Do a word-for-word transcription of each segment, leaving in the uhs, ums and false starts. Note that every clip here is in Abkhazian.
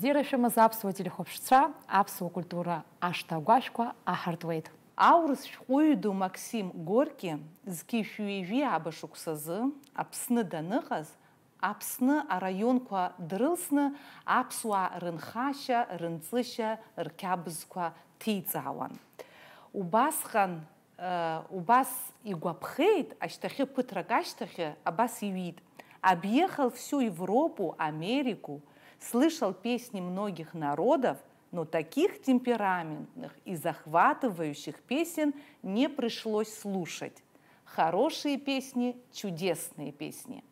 Бзиара шәымаз аԥсуа телехәаԥшцәа, аԥсуа культура ашҭа агәашәқәа аҳартуеит. Аурыс шәҟәыҩҩы ду Максим Горки зқьи шәи ҩажәи ааба шықәсазы Аԥсны даныҟаз, Аԥсны араионқәа дрылсны аԥсуаа рынхашьа, рынҵышьа, рқьабзқәа ҭиҵаауан. Убасҟан, э, убас игәаԥхеит, ашьҭахьы ԥыҭрак ашьҭахьы абас иҩит: «Объехал всю Европу, Америку, слышал песни многих народов, но таких темпераментных и захватывающих песен не пришлось слушать. Хорошие песни, чудесные песни».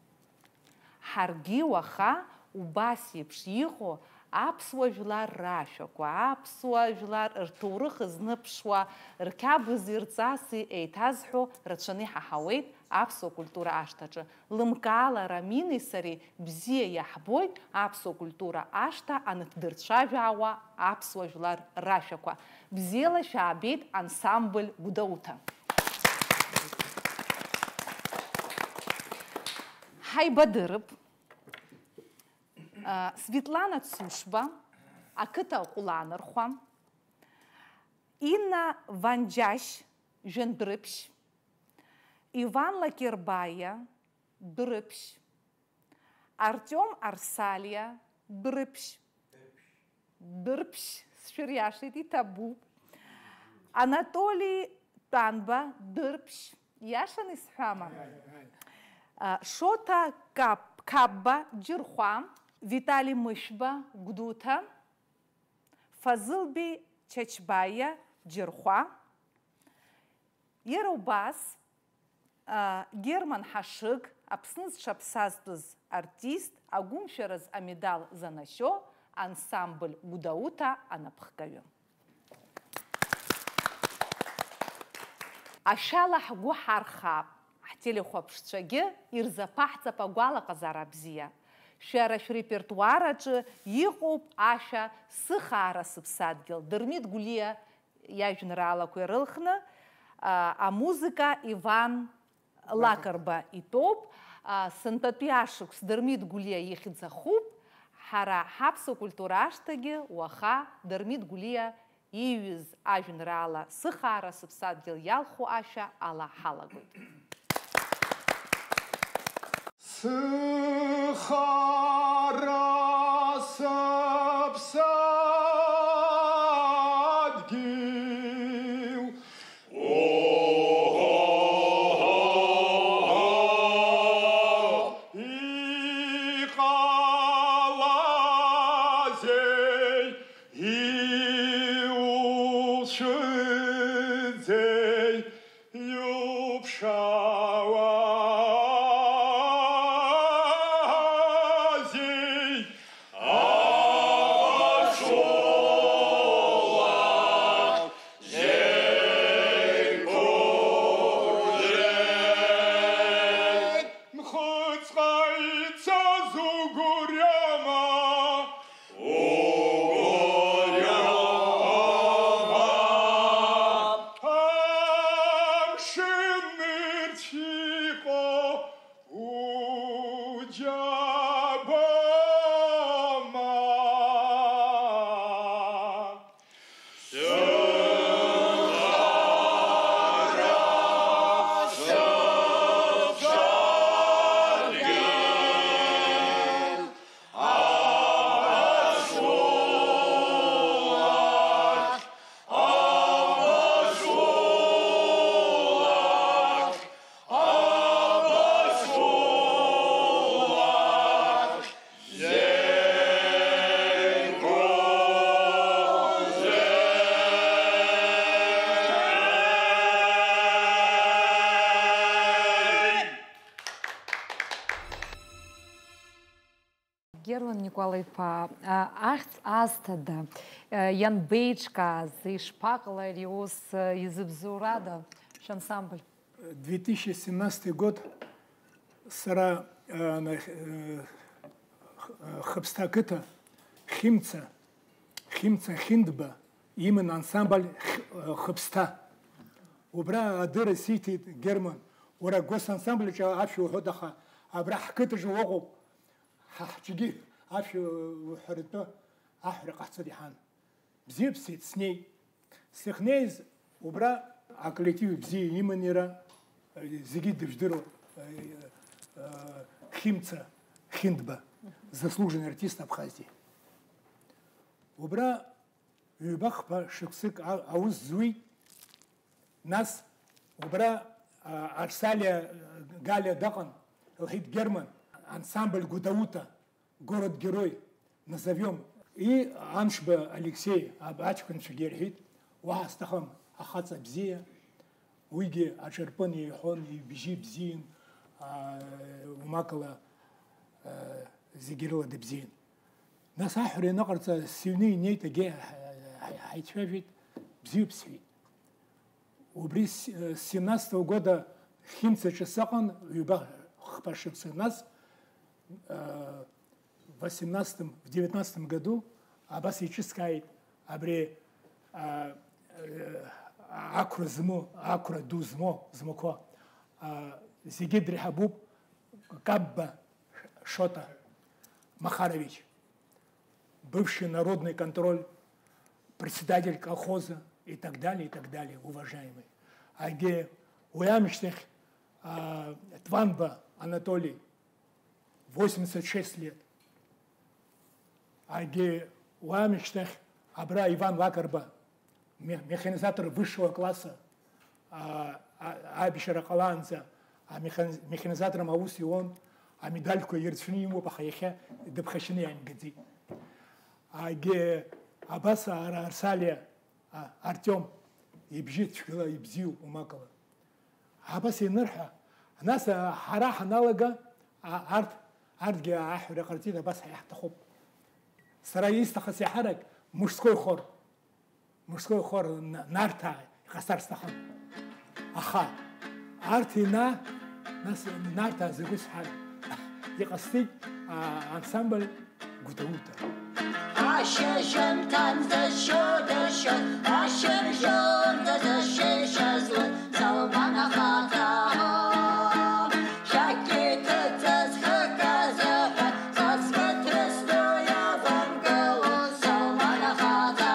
Ҳаргьы уаха убас еиԥш иҟоу аԥсуа жәлар рашәақәа, аԥсуа жәлар рҭоурых зныԥшуа, рқьабзи рҵаси еиҭазҳәо рацәаны иҳаҳауеит аԥсуа культура ашҭаҿы. Лымкаала Рамини сареи бзиа иаҳбоит аԥсуа культура ашҭа анҭдырцәажәаауа аԥсуа жәлар рашәақәа. Бзиала шәаабеит ансамбль Гәдоуҭа. Ҳаибадырып. Светлана Цушба, ақыҭа ҟәланырхәа, Инна Ванџьашь, Жәандәрыԥшь, Иван Лакербаиа, Дәрыԥшь, Артиом Арсалиа, Дәрыԥшь, Дырԥшь, сшәыриашеит, иҭабуп. Анатоли Тәанба, Дырԥшь, иашаны исҳәама? А, Шоҭа Кап-, Қапба, Џьырхәа, Витали Мышәба, Гәдоуҭа, Фазылби Чачбаиа, Џьырхәа. Иара убас, а, Герман Ҳашыг, Аԥсны зҽаԥсазтәыз артист, агәымшәараз амедал занашьо ансамбль Гәдоуҭа анапхгаҩы. Ашәала ҳгәы ҳархаап, ҳтелехәаԥшцәагьы ирзаԥаҳҵап агәалаҟазаара бзиа. Шәара шәрепертуар аҿы иҟоуп ашәа «Сыхаара сыԥсадгьыл», Дырмит Гәлиа иажәеинраалақәа ирылхны, а, амузыка Иван Лакрба итәоуп, а, сынтәатәи ашықәс Дырмит Гәлиа ихьӡ ахуп, ҳара ҳаԥсуа культура ашҭагьы уаха Дырмит Гәлиа ииҩыз ажәеинраала «Сыхаара сыԥсадгьыл» иалху ашәа ала ҳалагоит. Сыхаара сыԥсадгьыл, иҟалазеи, иуцәыӡзеи, иуԥшаауазеи, амашәыра зеиқәырҵеит. Нхыҵҟа ицаз угәырҩама? Угәырҩама? Амшын нырцә иҟоу уџьабама? Герман Никәала-иԥа, а, ахьӡ азҭада, а, ианбеиҿкааз, ишԥаҟалеи ари аус, а, изыбзоурада шәансамбль? Две тысячи семнадцатый год сара, а, на, э, х-, э, Хыԥсҭа ақыҭа, Хьымца, Хьымца Хьындба иман ансамбль Х-, э, Хыԥсҭа. Убра адырра сиҭеит Герман, уара агосансамбль аҿы ашәа уҳәоит, аха абра ҳқыҭаҿы уҟоуп. Ҳа ҳҿгьы ашәа уҳәаратәы аҳәара ҟаҳҵоит иҳан. Бзиоуп, сеит, снеит. Сахьнеиз, убра аколлектив бзиа иман иара, зегьы дыжәдыруа, Хьымца Хьындба, заслуженный артист Абхазии. Убра ҩба-хԥа шықәсык а-, аус зуит. Нас убра, а, Арсалиа, а, Галиа дыҟан, лҳәеит Герман, ансамбль Гутаута, город-герой, назовём. И Амшба Алексеи, аб-, аҷкәынцәагьы ирҳәеит, уаҳа сҭахым, ахаҵа бзиа, уигьы аҿырпын еиҳәон, ибжьы бзиан, а, умакала, а, зегьы рыла дыбзиан. Нас аҳәара ианыҟарҵа, сыҩны инеит, егьи ҳа-, ҳа-, ҳаицәажәеит, бзиоуп сҳәеит. Убри с-, э, семнадцатого года Хьымцаҿы сыҟан, ҩба-хԥа шықәса. Нас, э, в восемнадцатом, в девятнадцатом году абас еиҿыскааит абри, а, э, ақәра змоу, ақәра ду змоу, змақәа, а, зегьы дреиҳабуп Кабба Шота Махарович. Бывший народный контроль, председатель колхоза и так далее, и так далее, уважаемый. Егьи уи амышьҭахь, а, Тванба Анатолий, восемьдесят шесть лет. Егьи уи амышьҭахь абра Иван Лакрба, ме-, механизатор высшего класса, а, а, аибашьра ҟалаанӡа, а, механи-, механизатором аус иуан, амедальқәа ирцәны имоуп, аха иахьа дыԥхашьаны иаамгаӡеит. Егьи абас ара Арсалиа, а, Артиом ибжьы цәгьала ибзиоуп, умакала. Абас ианырҳәа, нас, а, ҳара ҳаналага, а, арҭ, арҭгьы аҳәара ҟарҵеит, абас ҳаиаҳҭахуп. Сара исҭахыз иаҳарак мужской хор. Мужской хор Н-, Нарҭаа иҟасҵар сҭахын. Аха арҭ ина-, нас Нарҭаа закәу сҳәар, иҟасҵеит, а, ансамбль Гәдоуҭа. Ашьыжьымҭан зышьу дыршьоит, ашьыбжьон дызшьышьазлоит, Салман ахаҭа. Шәақь иҭыҵыз хык азыҳәан, са сгәы ҭрысны иавамгыло, Салман ахаҭа.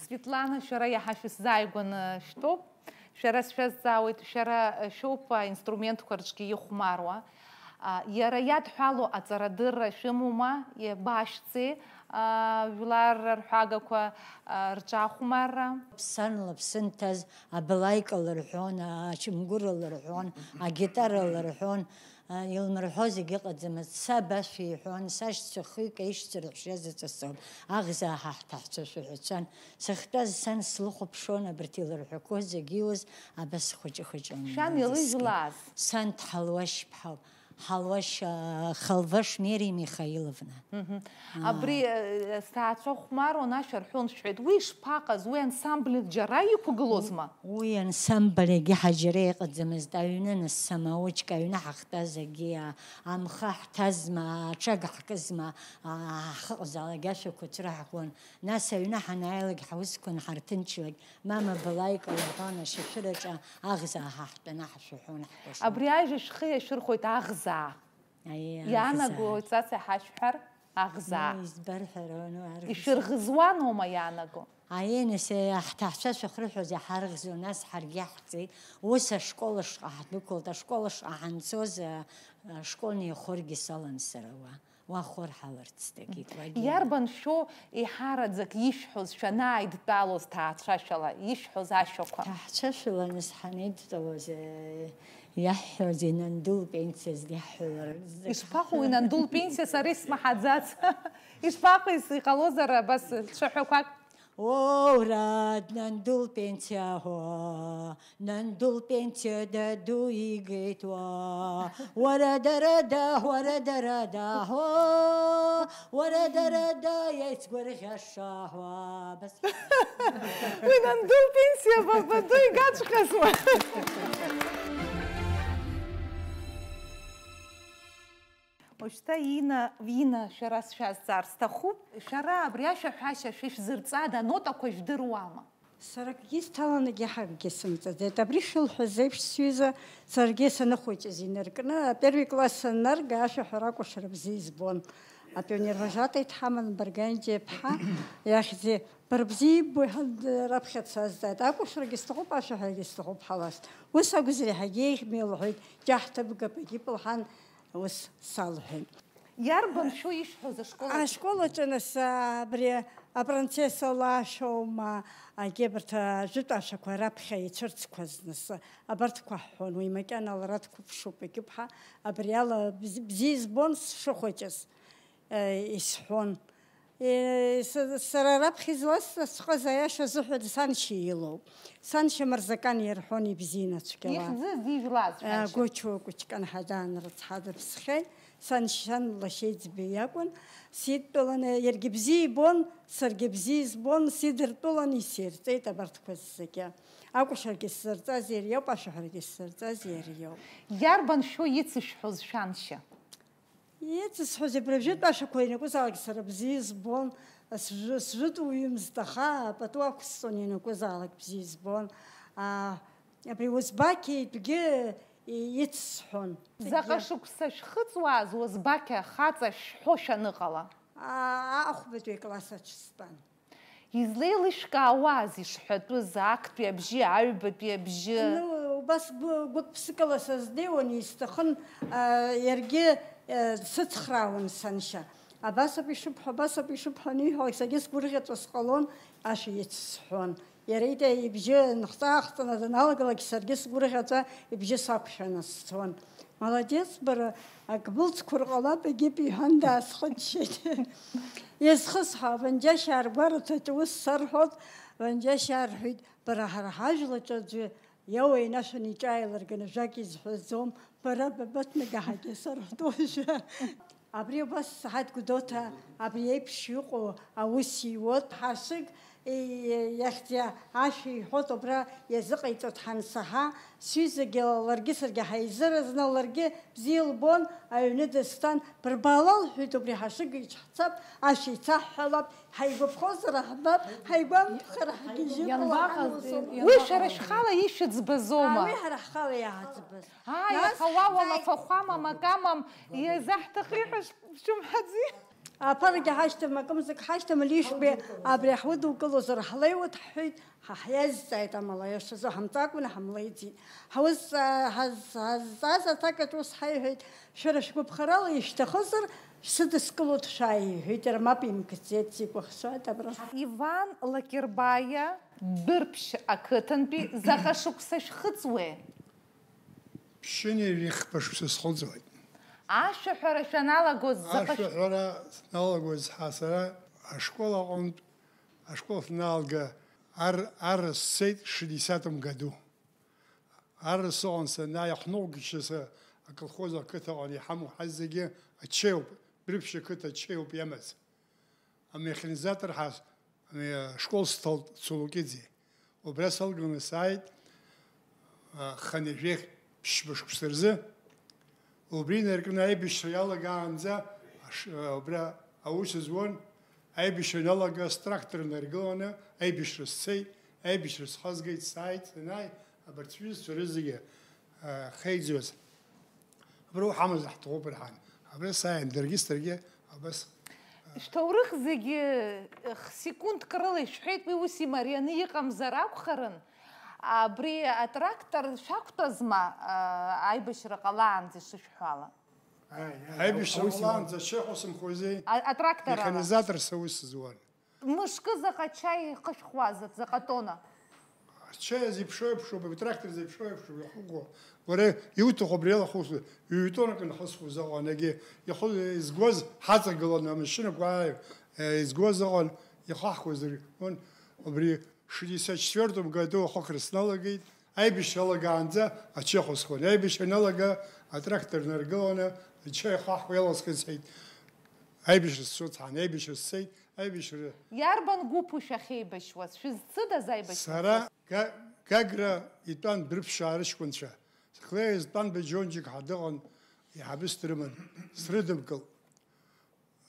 Светлана, шәара иаҳа шәысзааигәаны шәтәоуп. Шәара сшәазҵаауеит, шәара, э, шәоуп аинструментқәа рҿгьы ихәмаруа. А, иара иадҳәало аҵарадырра шәымоума, иабашьцеи, а, жәлар рҳәагақәа, а, рҿахәмарра? Сан лыԥсы нҭаз абылаика лырҳәон, ачамгәыр лырҳәон, агитара лырҳәон, а, илмырҳәо зегь ыҟаӡамызт. Саб ашәа иҳәон, сашьцәа хҩык аишьцәа рыҳәшьа заҵәы соуп, аӷзаа ҳа ҳҭаҳцәа шәаҳәацәан. Сахьтәаз сан слыхәаԥшуан, абарҭ илырҳәақәоз зегь иуаз, абас хәыҷы-хәыҷла Шәан илыжәлаз? Сан Ҭҳалуашьԥҳа, Ҳалуашь, а, Халваш Мери Михаиловна. Мгм. Аа. Абри, э, сҭаацәа хәмаруан, ашәа рҳәон шәҳәеит. Уи ишԥаҟаз? Уи ансамбль џьара иқәгылозма? Уи ансамбль егьи ҳа џьара иҟаӡамызт. Аҩны нас самоучка, аҩны ҳахьтәаз егьи, а, амхы ҳҭазма, аҽага ҳкызма, а, ҳхы ҟазалак ашәақәа цәыраҳгон. Нас аҩны ҳанааилак, ҳусқәа анҳарҭынчлак, мама былаика лҳәон, ашьашәыраҿы аӷзаа ҳаҳтәаны ҳшәаҳәон ҳкәашон. Абри ажәа шәхы иашәырхәоит, аӷзаа. Аиеи, иаанаго аӷзаа. Ҵаца ҳашәҳәар, аӷзаа. Ма избар ҳәа рон уа арӷза. Ишәырӷызуаноума иаанаго? Аиеи, нас, ҳҭаацәа шәахрыҳәоз иҳарӷзон, нас ҳаргьы иаҳҵеит. Ус ашкол ашҟа ҳдәықәлт, ашкол ашҟа ҳанцоз, а, ашколни ахоргьы салан сара уа. Уа хор ҳаларц дагеит, уагьы. Иарбан шәо еиҳараӡак ишәҳәоз шәанааидтәалоз ҭаацәашәала ишәҳәоз ашәақәа? Ҭаацәашәала нас ҳанеидтәалоз, э, иаҳҳәоз, инанду лпенсиа зегь иаҳҳәалар. Ишԥаҟоу инанду лпенсиа, сара исмаҳаӡац. Ишԥаҟоу, ис-, иҟалозар абас цәаҳәақәак? Оу, рад, нанду лпенсиа ҳәа, нанду лпенсиа даду игеит уа. Уара дара да, уара дара да, ҳо, уара дара да, иаицгәырӷьаша ҳәа. Бас. Уи нанду лпенсиа бабаду игаҵәҟьазма? Уажәшьҭа Ина, Ина, шәара сшәазҵаар сҭахуп. Шәара абри ашәаҳәашьа шәышәзырҵада, анотақәа жәдыруама? Сара акгьы сҭаланы егьаҳа акгьы сымҵаӡеит. Абри шәылҳәаз еиԥш, сҩыза, саргьы саныхәыҷыз инаркны, аперви класс саннарга, ашәаҳәара акәашара бзиа избон. Апионервожатаи дҳаман Барганџьиа иԥҳа, иахьӡи, бара бзиа иббо, иҳан, раԥхьа дсазҵааит. Акәашарагьы сҭахуп, ашәаҳәарагьы сҭахуп, ҳалас. Ус акәзар, иаҳагьы еиӷьми, лҳәеит, џьаҳҭабгап, егьи пылҳан. Ус салҳәеит. Иарбан шәо ишәҳәоз ашкол аҿы? Ашкол аҿы нас, а, абри апринцесса лашәоума, агьи абарҭ ажәытә ашәақәа раԥхьа ицәырҵқәаз нас, абарҭқәа ҳҳәон, уи макьана лара дқәыԥшуп, егьиуп ҳәа, абри ала бз-, бзиа избон сшыхәыҷыз, э, исҳәон. Е, с-, сара раԥхьа изласҵаҵәҟьаз аиаша азыҳәан саншьа илоуп. Саншьа Марзакан ирҳәон ибзианы цәгьала. Ихьӡыз ижәлаз, Э, шәаншьа? Гочо Кучкан ҳадаан рыцҳа дыԥсхьеит. Саншьа лашьа еиҵбы иакәын. Сидтәаланы иаргьы бзиа ибон, саргьы бзиа избон, сидыртәыланы исирҵеит абарҭқәа зегьы. Акәашарагьы сзырҵаз иара иоуп, ашәаҳәарагьы сзырҵаз иара иоуп. Иарбан шәо ицышәҳәоз, шәаншьа? Иҵысҳәоз абри ажәытә ашәақәа ианакәызаалак сара бзиа избон, сжәы-, сжәытә уаҩымызт, аха пату ақәсҵон ианакәызаалак бзиа избон. Аа, абри Озбақьа итәгьы ицысҳәон. Заҟа шықәса шәхыҵуаз Озбақьа хаҵа шәҳәо шәаныҟала? Аа, ахәбатәи акласс аҿы стәан. Излеилышәкаауаз ишҳәатәыз актәи абжьы, аҩбатәи абжьы? Ну, убас гәы-, гәык-ԥсыкала сазнеиуан, исҭахын, а, иаргьы, а, дсыцхраауан саншьа. Абас ауп ишыбҳәо, абас ауп ишыбҳәо аниҳәалак, саргьы сгәырӷьаҵәа сҟалон, ашәа ицысҳәон. Иара ида ибжьы ныхҵа-аахҵаны даналагалак, саргьы сгәырӷьаҵәа ибжьы сақәшәаны сцон. Маладец, бара, ак былҵқәар ҟалап, егьип, иҳәан, даасхыччеит. Иазхысҳәаап, Ванџьашьаа ргәараҭаҿы ус сарҳәоит, Ванџьашьаа рҳәеит, бара, ҳара ҳажәлаҿы аӡәы иауа инашәаны иҿааилырганы ажәак изҳәаӡом, бара бабаҭнагаҳагьы сарҳәт уажәы. Абри убас Саҳаҭ Гәдоуҭа абри еиԥш иҟоу аус иуоуп, Ҳашыг, и-, иахьӡ ашәа иҳәоит, убра иазыҟаиҵоит ҳансаҳа, сҩызагьы ларгьы саргьы ҳаизыразны, ларгьы бзиа лбон, аҩны дыстәан, бырбаала лҳәеит, убри Ҳашыг иҽҳцап, ашәа ицаҳҳәалап, ҳаигәаԥхозар ҳбап, ҳаигәамԥхар ҳгьежьып. Ианбаҟаз, ус ауп. Уи шәара шәхала ишәыӡбазоума? Уи ҳара ҳхала иааӡбаз. Ааи, нас аха уа уалафахәама, макамам, иазаҳҭахи ҳәа шәымҳәаӡеи? Аԥарагьы ҳашьҭам, акымзак ҳашьҭам, лишьтәи абри ҳудукылозар ҳлеиуеит ҳҳәеит, ҳа ҳиазҵааит, амала, иашазы ҳамҵакәаны ҳамлеиӡеит. Ҳаузҵаа-, ҳаз-, ҳазҵааз аҭак аҿы ус ҳаиҳәеит, шәара шәгәаԥхарала ишәҭахызар, шәсыдыскылоит шәааи, иҳәеит, иара мап имкӡеит, сигәаӷьшәааит абра. Иван Лакербаиа, Дәырԥшь ақыҭантәи, заҟа шықәса шәхыҵуеи? Ԥшьынҩажәи хԥа шықәса схыҵуеит. Ашәаҳәара шәаналагоз заҟа шә- Ашәаҳәара сналагоз ҳа сара ашкол аҟынтә, ашкол санаалга, ар-, арра сцеит шестидесятом году. Арра сыҟан санааи, иаҳныҟәгашьа са аколхоз ақыҭаҟны иҳамоу ҳазегьы ачеиуп, Дәырԥшь ақыҭа ачеиуп иамаз. Амеханизатор ҳа-, ами, ашкол сҭалт Цолокиӡе. Убра салганы сааит, а, хынҩажәи ԥшьба шықәса рзы. Убри инаркны аибашьра иалагаанӡа аш-, а, убра аус зуан. Аибашьра ианалага, страктор наргыланы аибашьра сцеит, аибашьра схазгеит, сааит, санааи, абарҭ сҩызцәа рызегьы, а, хеиӡоз. Абра уҳамазар ҳҭахуп рҳәан. Абра сааин, даргьы саргьы абас. Шәҭоурых зегьы х-, секундк рыла ишәҳәеит, уи ус имарианы иҟамзар акәхарын. Абри атрактор шәақәтәазма, а, аибашьра ҟалаанӡа ишышәҳәала? Ааи, ааи, аибашьра ус ҟалаанӡа иман. Шәеихәсымхозеи? А-, атрактор ала. Механизатор са ус зуан. Мышкы заҟа чаи ихышәхуазар, заҟа тонна? Ачаи зеиԥшроу еиԥшроуп, атрактор зеиԥшроу еиԥшроуп, иахуго. Уара иуҭаху абри алахәыцуа, ҩ-тоннак нахысхуаз ыҟан, егьи ихы-, изгоз ҳаҵагыланы амашьынақәа ааи-, е, изгоз ыҟан, ихаҳхуаз р-, ун, убри шестьдесят четвёртом году ахықәра сналагеит, аибашьра алагаанӡа ачеиуп схуан. Аибашьра аналага, атрактор наргыланы, ачаи хаҳхуа иаласхысхьеит. Аибашьра сцоит ҳан, аибашьра сцеит, аибашьра. Иарбан гәыԥу шәахьеибашьуаз? Шәызцыдаз аибашьра? Сара Га-, Гагра итәан Дәрыԥшьаа рыҷкәынцәа. Схлеи зтәан Баџьонџьик ҳәа дыҟан, еиҳабыс дрыман. Срыдымкылт.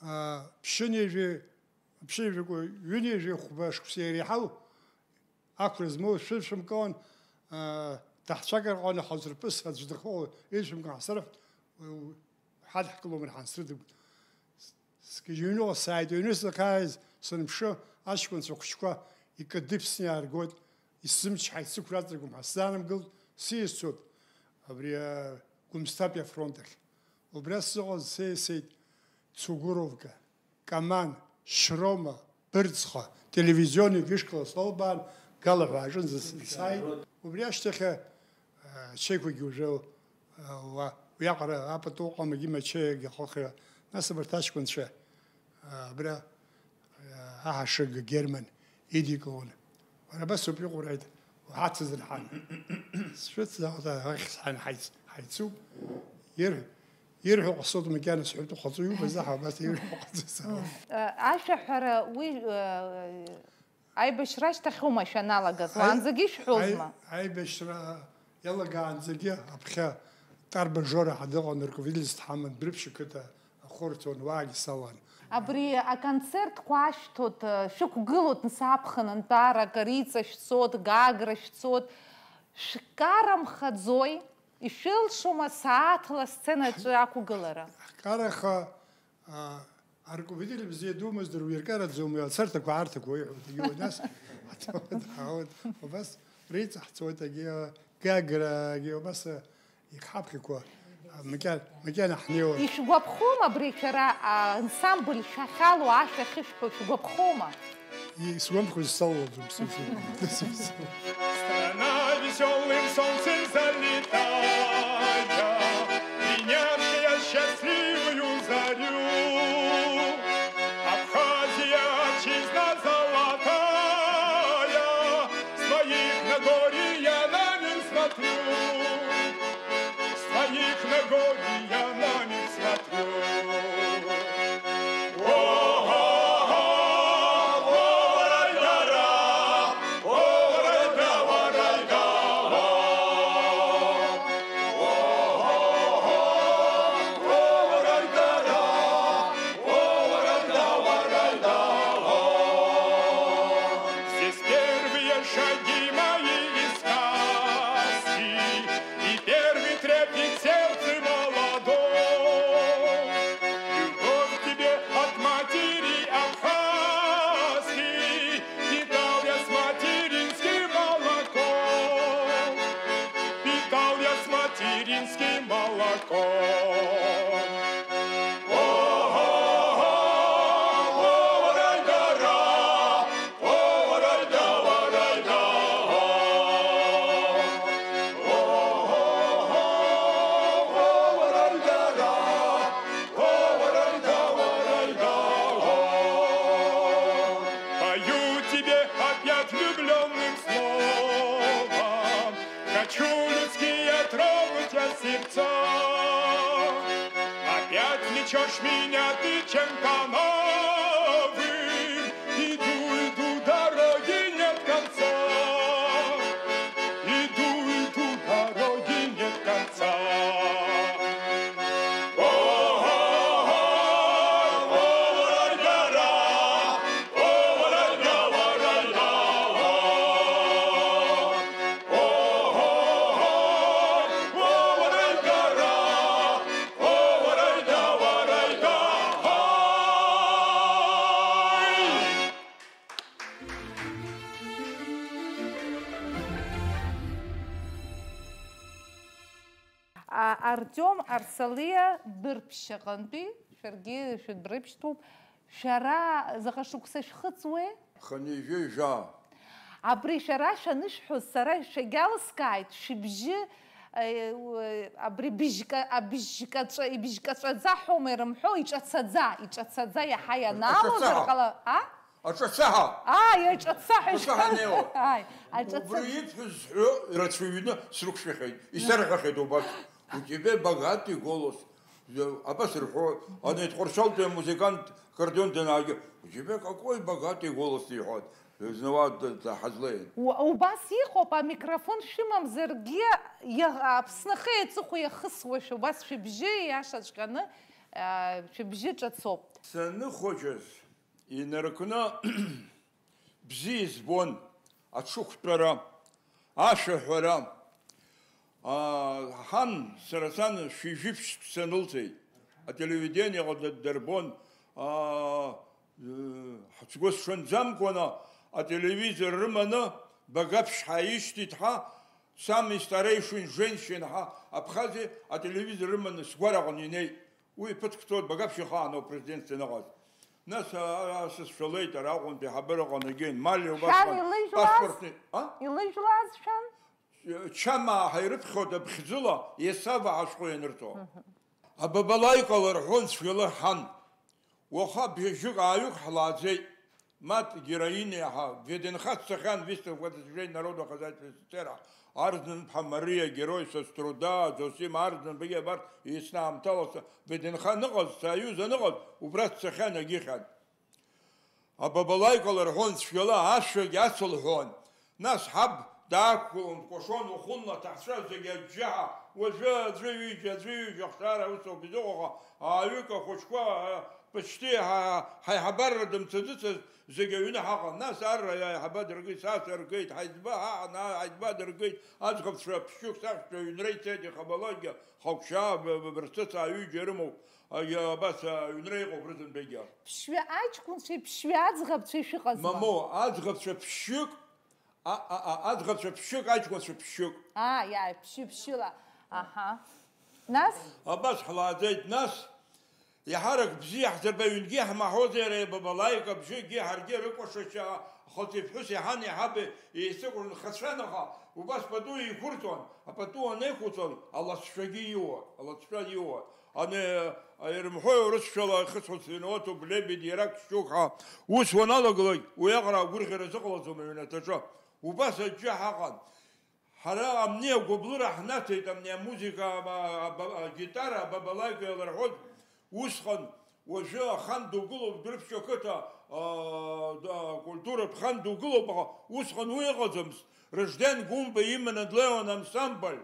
Аа, ԥшьынҩажәи, ԥшьынҩажәи ҩынҩажәи хәба шықәса иреиҳау ақәра змоу шәыршәымкаан, аа, даҳцәажәар ҟалон, аха зырԥыс аӡә дахыҟоу иршәымкаан ҳсырҳәт, уи ҳадҳкылом рҳан срыдымкылт. Сгьежьҩныҟа сааит, аҩны сахьааиз саныԥшы, аҷкәынцәа хәыҷқәа икыдыԥсны иааргоит, исзымчҳаит, сықәра аҵагом ҳәа сзаанамгылт, сиасцәоуп абри, а, Гәымсҭатәи афронт ахь. Убра сыҟаз сеисеит Цугуровка, Каман, Шьрома, Бырӡха, телевизионник ишҟала салбаан, Гала ҳәа аҿынӡа сааит. Убри ашьҭахь, а, ачеиқәагьы уже, а, уа, уиаҟара апату ыҟам, егьи мачеиагьы ахыхра. Нас абарҭ аҷкәынцәа, а, абра, а, аҳашыг Герман идикылон. Уара абас ауп иҟоу, раид, уҳацызар ҳан. Сшәыцзаҟа ахь ҳан ҳаиц-, ҳаицуп. Ир-, ирҳәо ҟасҵоит, макьана сҳәатәы ҟаҵо иубаз аҳ, абас ирҳәо ҟаҵо сара. Э, ашәаҳәара уи, э, аибашьра ашьҭахьоума шәаналагаз? Аи-, уаанӡагьы ишәҳәозма? Аи-, аибашьра иалагаанӡагьы аԥхьа Тарба Жора ҳәа дыҟан, руководительс дҳаман, Дәрыԥшь ақыҭа ахәы рҭон, уаагьы салан. Абри аконцертқәа ашәҭоит, шәықәгылоит, нас аԥхын нтәарак, Риҵа шәцоит, Гагра шәцоит, шәкарамхаӡои? Ишәылшома сааҭла асценаҿы ақәгылара? Ҳкараха, а, аркубидели бзиа думаздыр, уи аркараӡом, уи ацарҭақәа аарҭақәа иҳәоит, егьиуеит, нас, убас Риҵа ҳцоит, егьи, Гаграгьы убас, а, иҳаԥхьақәа, а, макьана, макьана ҳнеиуан. Ишәгәаԥхома абри шәара, а, ансамбль шәахьалоу ашәа ахьышәҳәо шәгәаԥхома? И сгәамԥхо исзалуаӡом, сыцу. Страна весёлым солнцем залитая, принявшая счастливую зарю. Абхазия, отчизна золотая, с твоих на горе я на мир смотрю. С твоих на горе я на мир смотрю. Чё ж меня ты чем-то новым? Иду, иду, дороги нет конца. Иду, иду, дороги нет конца. Артиом Арсалиа Дәрыԥшь аҟынтәи, шәаргьы шәыдәрыԥшьтәуп. Шәара заҟа шықәса шәхыҵуеи? Хынҩажәи жәаа. Абри шәара шәанышәҳәоз сара шәагьалыскааит, шәыбжьы, э, абри быжька-, абыжькаҵәа-, ибыжькаҵәаӡа ҳәоума ирымҳәо, иҿацаӡа, иҿацаӡа иаҳа ианаалозар Аҿацаҳа. ҟала-, а? Аҿацаҳа! Ааи, аҿацаҳа Аҿацаҳа шәҳәа-, анеиуа. Ааи, аҿацаҳа. Убри ибҳәаз зҳәо рацәаҩны срықәшәахьеит, исарҳәахьеит убас. У тебя богатый голос. Абас рҳәо, ани Тҟәарчалтәи амузыкант аккордеон данаагьы, у тебя какой богатый голос, иҳәон. Знауа д-, д-, ҳазлеин. У-, убас иҟоуп, амикрофон шәымамзаргьы, иа-, Аԥсны ахи аҵыхәа иахысуашәа, убас шәыбжьы иашаҵәҟьаны, а, шәыбжьы ҿацоуп. Саныхәыҷыз, инаркны бзиа избон, аҽықәтәара, ашәаҳәара. Аа, ҳан, сара сан шәи жәиԥшьтә санылҵеит. Ателевидениеҟа д-, дырбон. Аа, э, ҳцгәы сшынӡамкәаны ателевизор рыманы Багаԥшь ҳаишьҭит ҳа, самый старейший женщина ҳа Абхазиа ателевизор рыманы сгәараҟны инеит. Уи ԥыҭк ҵуеит, Багаԥшь ихаан ауп президентс ианыҟаз. Нас, а, а, сышәалеит, ара аҟынтәи ҳабыраҟа нагеин, Мали убасҟан Шәан илыжәлаз? Паспортни, а? Илыжәлаз шәан? Чамаа ҳаирыԥхьоит абӷьӡыла, Есава ашәҟәы ианырҵо. Мгм. Абабалаика лырҳәон цәгьала ҳан. Уаха бжьык-ааҩык ҳлааӡеит. Мат героиниа ҳа, ВДНХ дцахьан, выставка достижений народного хозяйства СССР, Арӡынԥҳа Мариа, герой соцтруда, Зосим Арӡынбагьы абарҭ еснагь аамҭала са-, ВДНХ аныҟаз, Союз аныҟаз, убра дцахьан, агьыхьан. Абабалаика лырҳәон цәгьала, ашәагь ацылҳәон. Нас ҳаб даақәгылон, дкәашон, уахынла аҭаацәа зегьы аџьџьаҳәа, уажәы аӡәы ҩыџьа, аӡәы ҩыџьа ахшара аус ауп изыҟоу, аха ааҩык ахәыҷқәа, а, почти ҳа-, ҳаиҳабарра дымцаӡыцыз зегьы аҩны ҳаҟан. Нас арра аиҳабы дыргеит, са сыргеит, ҳаиҵбы ҳаҟан, а, ҳаиҵбы дыргеит, аӡӷабцәа ԥшьҩык саҳәшьцәа аҩнра ицеит, ихабалакгьы, хәаԥшьаа б-, б-, бырцыц ааҩыџьа ирымоуп, а, абас аҩнра иҟоуп рызынтәагьы. Ԥшьҩы аҷкәынцәеи ԥшьҩы аӡӷабцәеи шәыҟазма? Мамоу, аӡӷабцәа ԥшьҩык, А, а, а, аӡӷабцәа ԥшьҩык, аҷкәынцәа ԥшьҩык. Ааи, ааи, ԥшьы-ԥшьыла. Аҳа. Нас? Абас ҳлааӡеит, нас, еиҳарак бзиа ҳзырба, ҩнгьы ҳмаҳәозар, иара Бабалаик абжьыгьы ҳаргьы рыкәашашьа, ахылҵи ԥҳәыси ҳани ҳаби еицыкәырны нхацәан, аха убас пату еиқәырҵон, апату анеиқәҵон, алацәшәагьы иуа, алацәшәа иуа. Ани, ирымҳәои урысшәала ихысҳәац виноват ублебеди, иара ԥшьҩык ҳәа. Ус уаналагалак, уиаҟара агәырӷьара зыҟалаӡом аҩнаҭаҿы. Убас аџьџьа ҳаҟан. Ҳара амни агәыблыра ҳнаҭеит, амни амузыка, аба-, аба-, агитара, абабалаика иалырҳәоз. Усҟан, уажәы ахан дугылоуп Дәрыԥшь ақыҭа, а, да, акультуратә хан дугылоуп, аха усҟан уи ыҟаӡамызт. Рыжден Гәымба иманы длеиуан ансамбль.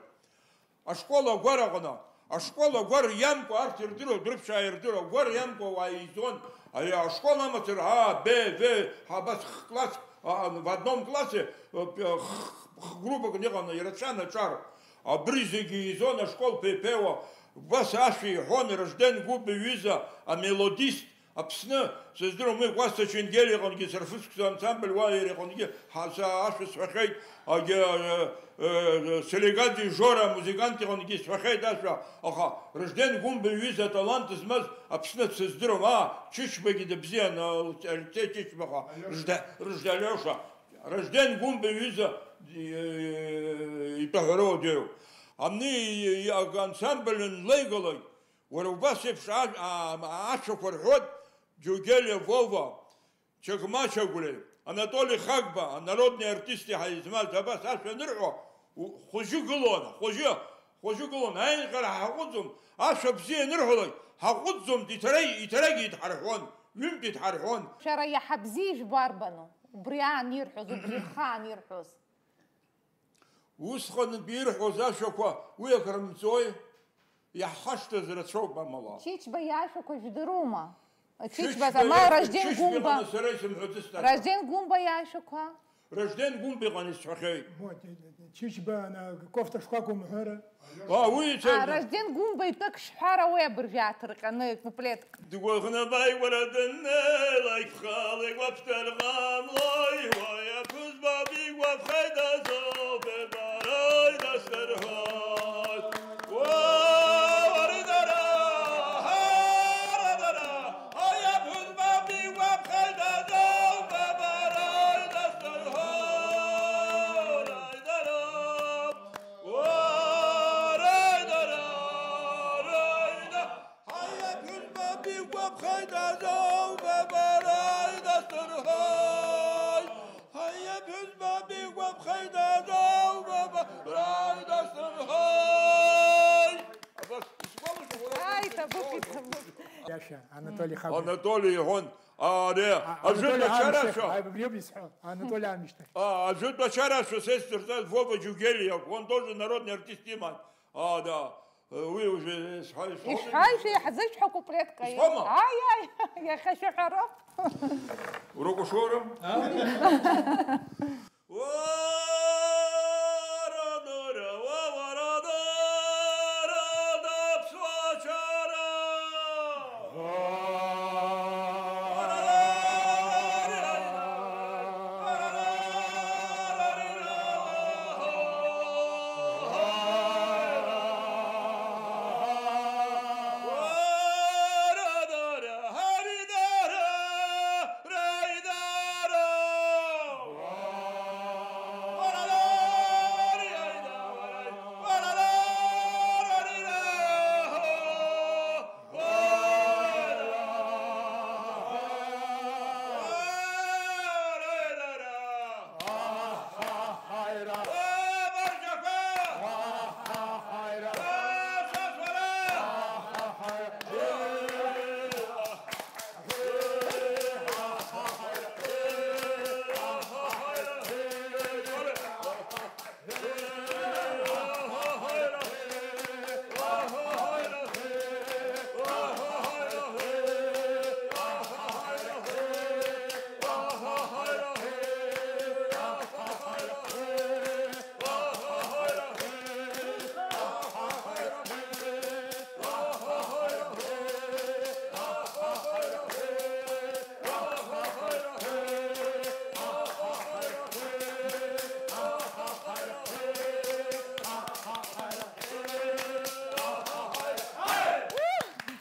Ашкол агәараҟны, ашкол агәар иамкәа арҭ ирдыруа, Дәрыԥшьаа ирдыруа, агәар иамкәа ауаа еизон. Ари ашкол амацара, А, Б, В, ҳа, абас х-класск, а, а, в одном классе, э, х-, х-группак иҟан, ирацәан аҿар. Абри зегьы еизон ашкол ԥеиԥеиуа. Убас ашәа иҳәон Рыжден Гәыба иҩыза амелодист, Аԥсны, сыздыруам, уи Кәасҭа Ченгелиа иҟынгьы, Сарфыск ансамбль уа иара иҟынгьы ҳа-, са ашәа сҳәахьеит, агьы, э, э, Селегаӡе Жора амузыкант иҟынгьы сҳәахьеит ашәа, аха Рыжден Гәымба иҩыза аталант змаз Аԥсны дсыздыруам, аа, Чычбагьы дыбзиан, а, Алексеи Чычба, аха Рыжда-, Рыжда Алиоша, Рыжден Гәымба иҩыза, э, итәы ҳәара уадаҩуп. Амни, и-, и-, ак-, ансамбль анлеигалак, Уара убас еиԥш а-, а-, ашәақәа рҳәоит Џьугелиа Вова, Чагәма Чагәлеи, Анатоли Хагба, анародни артисти ҳәа измаз абас ашәа анырҳәо, у-, хәыжьы гылон, хәыжьы, хәыжьы гылон, аинҟьара ҳаҟәыҵуан, ашәа бзиа анырҳәалак, Ҳаҟәыҵӡомызт, иҭарагь, иҭарагь идҳарҳәон, ҩынтә идҳарҳәон. Шәара иаҳа бзиа ижәбо арбану? Убри аан ирҳәоз, убри рхаан ирҳәоз. Усҟантәи ирҳәоз ашәақәа уи акрымҵои? Иаҳхашҭыз рацәоуп амала. Чичба иашәақәа жәдырума? Чичба, Чичба ма иашәа-, Ражден Чичба Гәымба. Иҟны сара исымҳәаӡеит ара. Ражден Гәымба иашәақәа? Ражден Гәымба иҟны исҳәахьеит. Вот, Чичба, ана, кофта шкәакәа умҳәара. А, уи А, ицәажәа. Ражден Гәымба итәы акшьҳәара уи абыржәы ааҭырҟьаны куплетк. Дгәаӷны бааигәара дыннеилак, бхала игәаԥхар ҟамлои, уаҩ аԥҳәызба бигәаԥхеит азоуп, бара идасдырҳәоит. Уа, уари дара, ҳара дара, уаҩ аԥҳәызба бигәаԥхеит азоуп, бара идасдырҳәоит, дара. Уа, раидара, раида, ҳаи, аԥҳәызба бигәаԥхеит, азоуба, бара идасдырҳәоит. Ҳаи, аԥҳәызба бигәаԥхеит, азоуба, бара идасдырҳәоит. Абас, исгәалашәом, уара. Ааи, иҭабуп, иҭабуп. Иашәа, Анатоли Хагәа. Анатоли иҳәон, ари, А, аӡәы Анатоли дмацарашәа. Аамышьҭахь, а, убриоуп исҳәо, Анатоли аамышьҭахь. А, аӡәы дмацарашәа, сеидсырҵаз Вова Џьугели акәын, тоже народный артист иман. А, да. Э, уи уже, э, сҳәа-, ишҳәо-, Ишҳәаҩшәа иаҳзышәҳәа куплетк аиеит. Исҳәома? Аиаи, иахьа шәаҳәароуп. Урокушоура? А? Уарадара, уарадара, аԥсуа чара!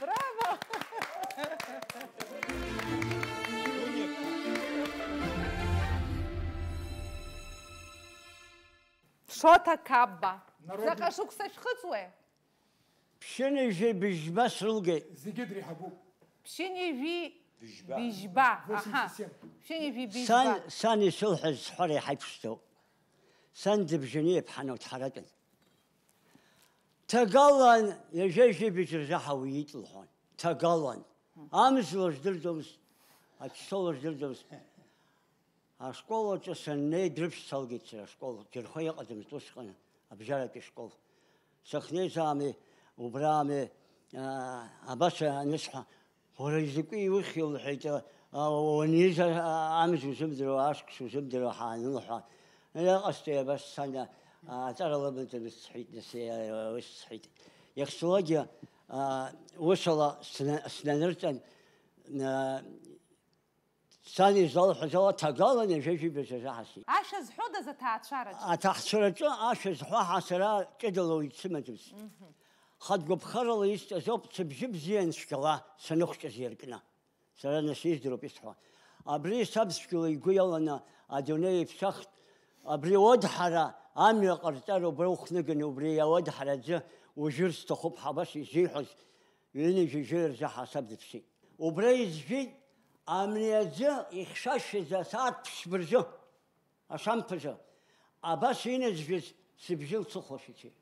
Браво! Шоҭа Қапба. Народный. Заҟа шықәса шәхыҵуеи? Ԥшьынҩажәи быжьба срылгеит. Зегьы дреиҳабуп. Ԥшьынҩажәи Быжьба. Быжьба. Аҳа. Восемьдесят семь. Ԥшьынҩажәи быжьба. Сан, сан исылҳәаз сҳәар еиҳа иԥшӡоуп. Сан дыбжьаны иаԥҳаны дҳаратәын. Ҭагалан ҩажәи быжь рзы ҳауиит лҳәон. Ҭагалан. Амзала здырӡомызт, ачасоула здырӡомызт. Ашкол аҿы саннеи, дрыԥшӡалгеит сара ашкол, џьархо иҟаӡамызт усҟан абжьаратәи ашкол. Сахьнеиз аамеи, убра аамеи, аа, абас анысҳәа, уара изакәи иухьи, лҳәеит, а, уаниз, а, амз узымдыруа, ашықәс узымдыруа ҳаанылҳәа. Иҟасҵеи абас сан, а, аҵара лымаӡамызт сҳәеит, нас, а, ус сҳәеит. Иахьцалакгьы, а, усала сна-, снанырҵан, а, Сан излалҳәаз ала, ҭагалан ҩажәи быжь азы ҳасит. Ашәа зҳәодаз аҭаацәараҿы? Аҭаацәараҿы ашәа зҳәо ҳа сара ҷыдала уаҩ дсымаӡамызт. Мгм. Хатә гәаԥхарала исҭаз ауп, сыбжьы бзиан цәгьала саныхәҷыз иаркны. Сара нас издыруп исҳәо. Абри саб цәгьала игәы иаланы адунеи иԥсахт, абри уадҳара, амҩа ҟарҵара убра ухнаганы убри ауадҳара аӡы ужәыр сҭахуп ҳәа абас изиҳәоз, ҩынҩажәи жәаҩа рзы ҳасаб дыԥсит. Убра изжәит, амни аӡы ихьшәашәаз асааҭ ԥшьба рзы, ашамҭазы, абас иназжәыз сыбжьы лцыхәлашьа ицеит.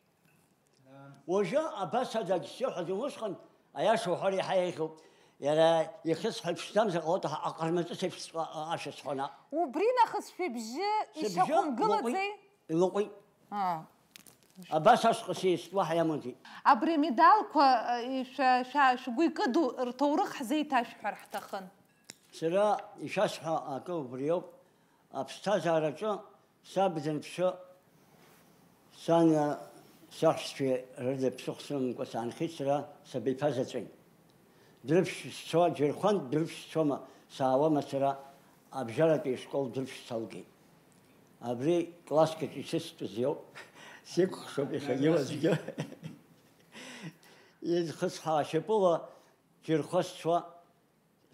Уажәы абас адагь сзыҳәаӡом, усҟан Аиаша уҳәар иаҳа еиӷьуп. Иара ихьысҳәа иԥшӡамзар ҟалоит, аха аҟармаҵыс еиԥшҵәҟьа ашәа сҳәон наҟ. Убри нахыс шәыбжьы Сыбжьы ишьақәымгылаӡеи? Лыҟәи, лыҟәи. Аа. Абас ашҟа сеист, уаҳа иамоузеи? Абри амедалқәа, э, шәа-, шәа-, шәгәы икыду рҭоурых ҳзеиҭашәҳәар ҳҭахын. Сара ишәасҳәо акы убриоуп. Аԥсҭазаараҿы саб данԥшы, сан, саҳәшьцәеи рыда ԥсыхәа сымамкәа саанхеит сара сабиԥа заҵәын. Дрыԥшь сцо, џьырхәантә дрыԥшь сцома, саауама сара, абжьаратәи ашкол дрыԥшь салгеит. Абри класск аҿы исыстәыз иоуп. Сикәыхшоуп иахьагьы уаҵәгьы. Изхысҳәаауа шьапыла џьырхәа сцо,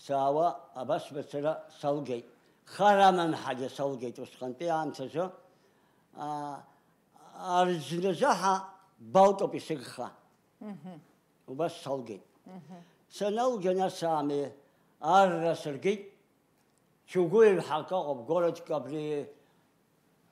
саауа абас мацара салгеит. Хар амамҳагьы салгеит усҟантәи аамҭазы. А, арӡназаҳа балтоуп исыгха. Мгм. Убас салгеит. Мгм. Саналга, нас, аами, арра сыргеит. Чугуев ҳәа акы ыҟоуп, городк абри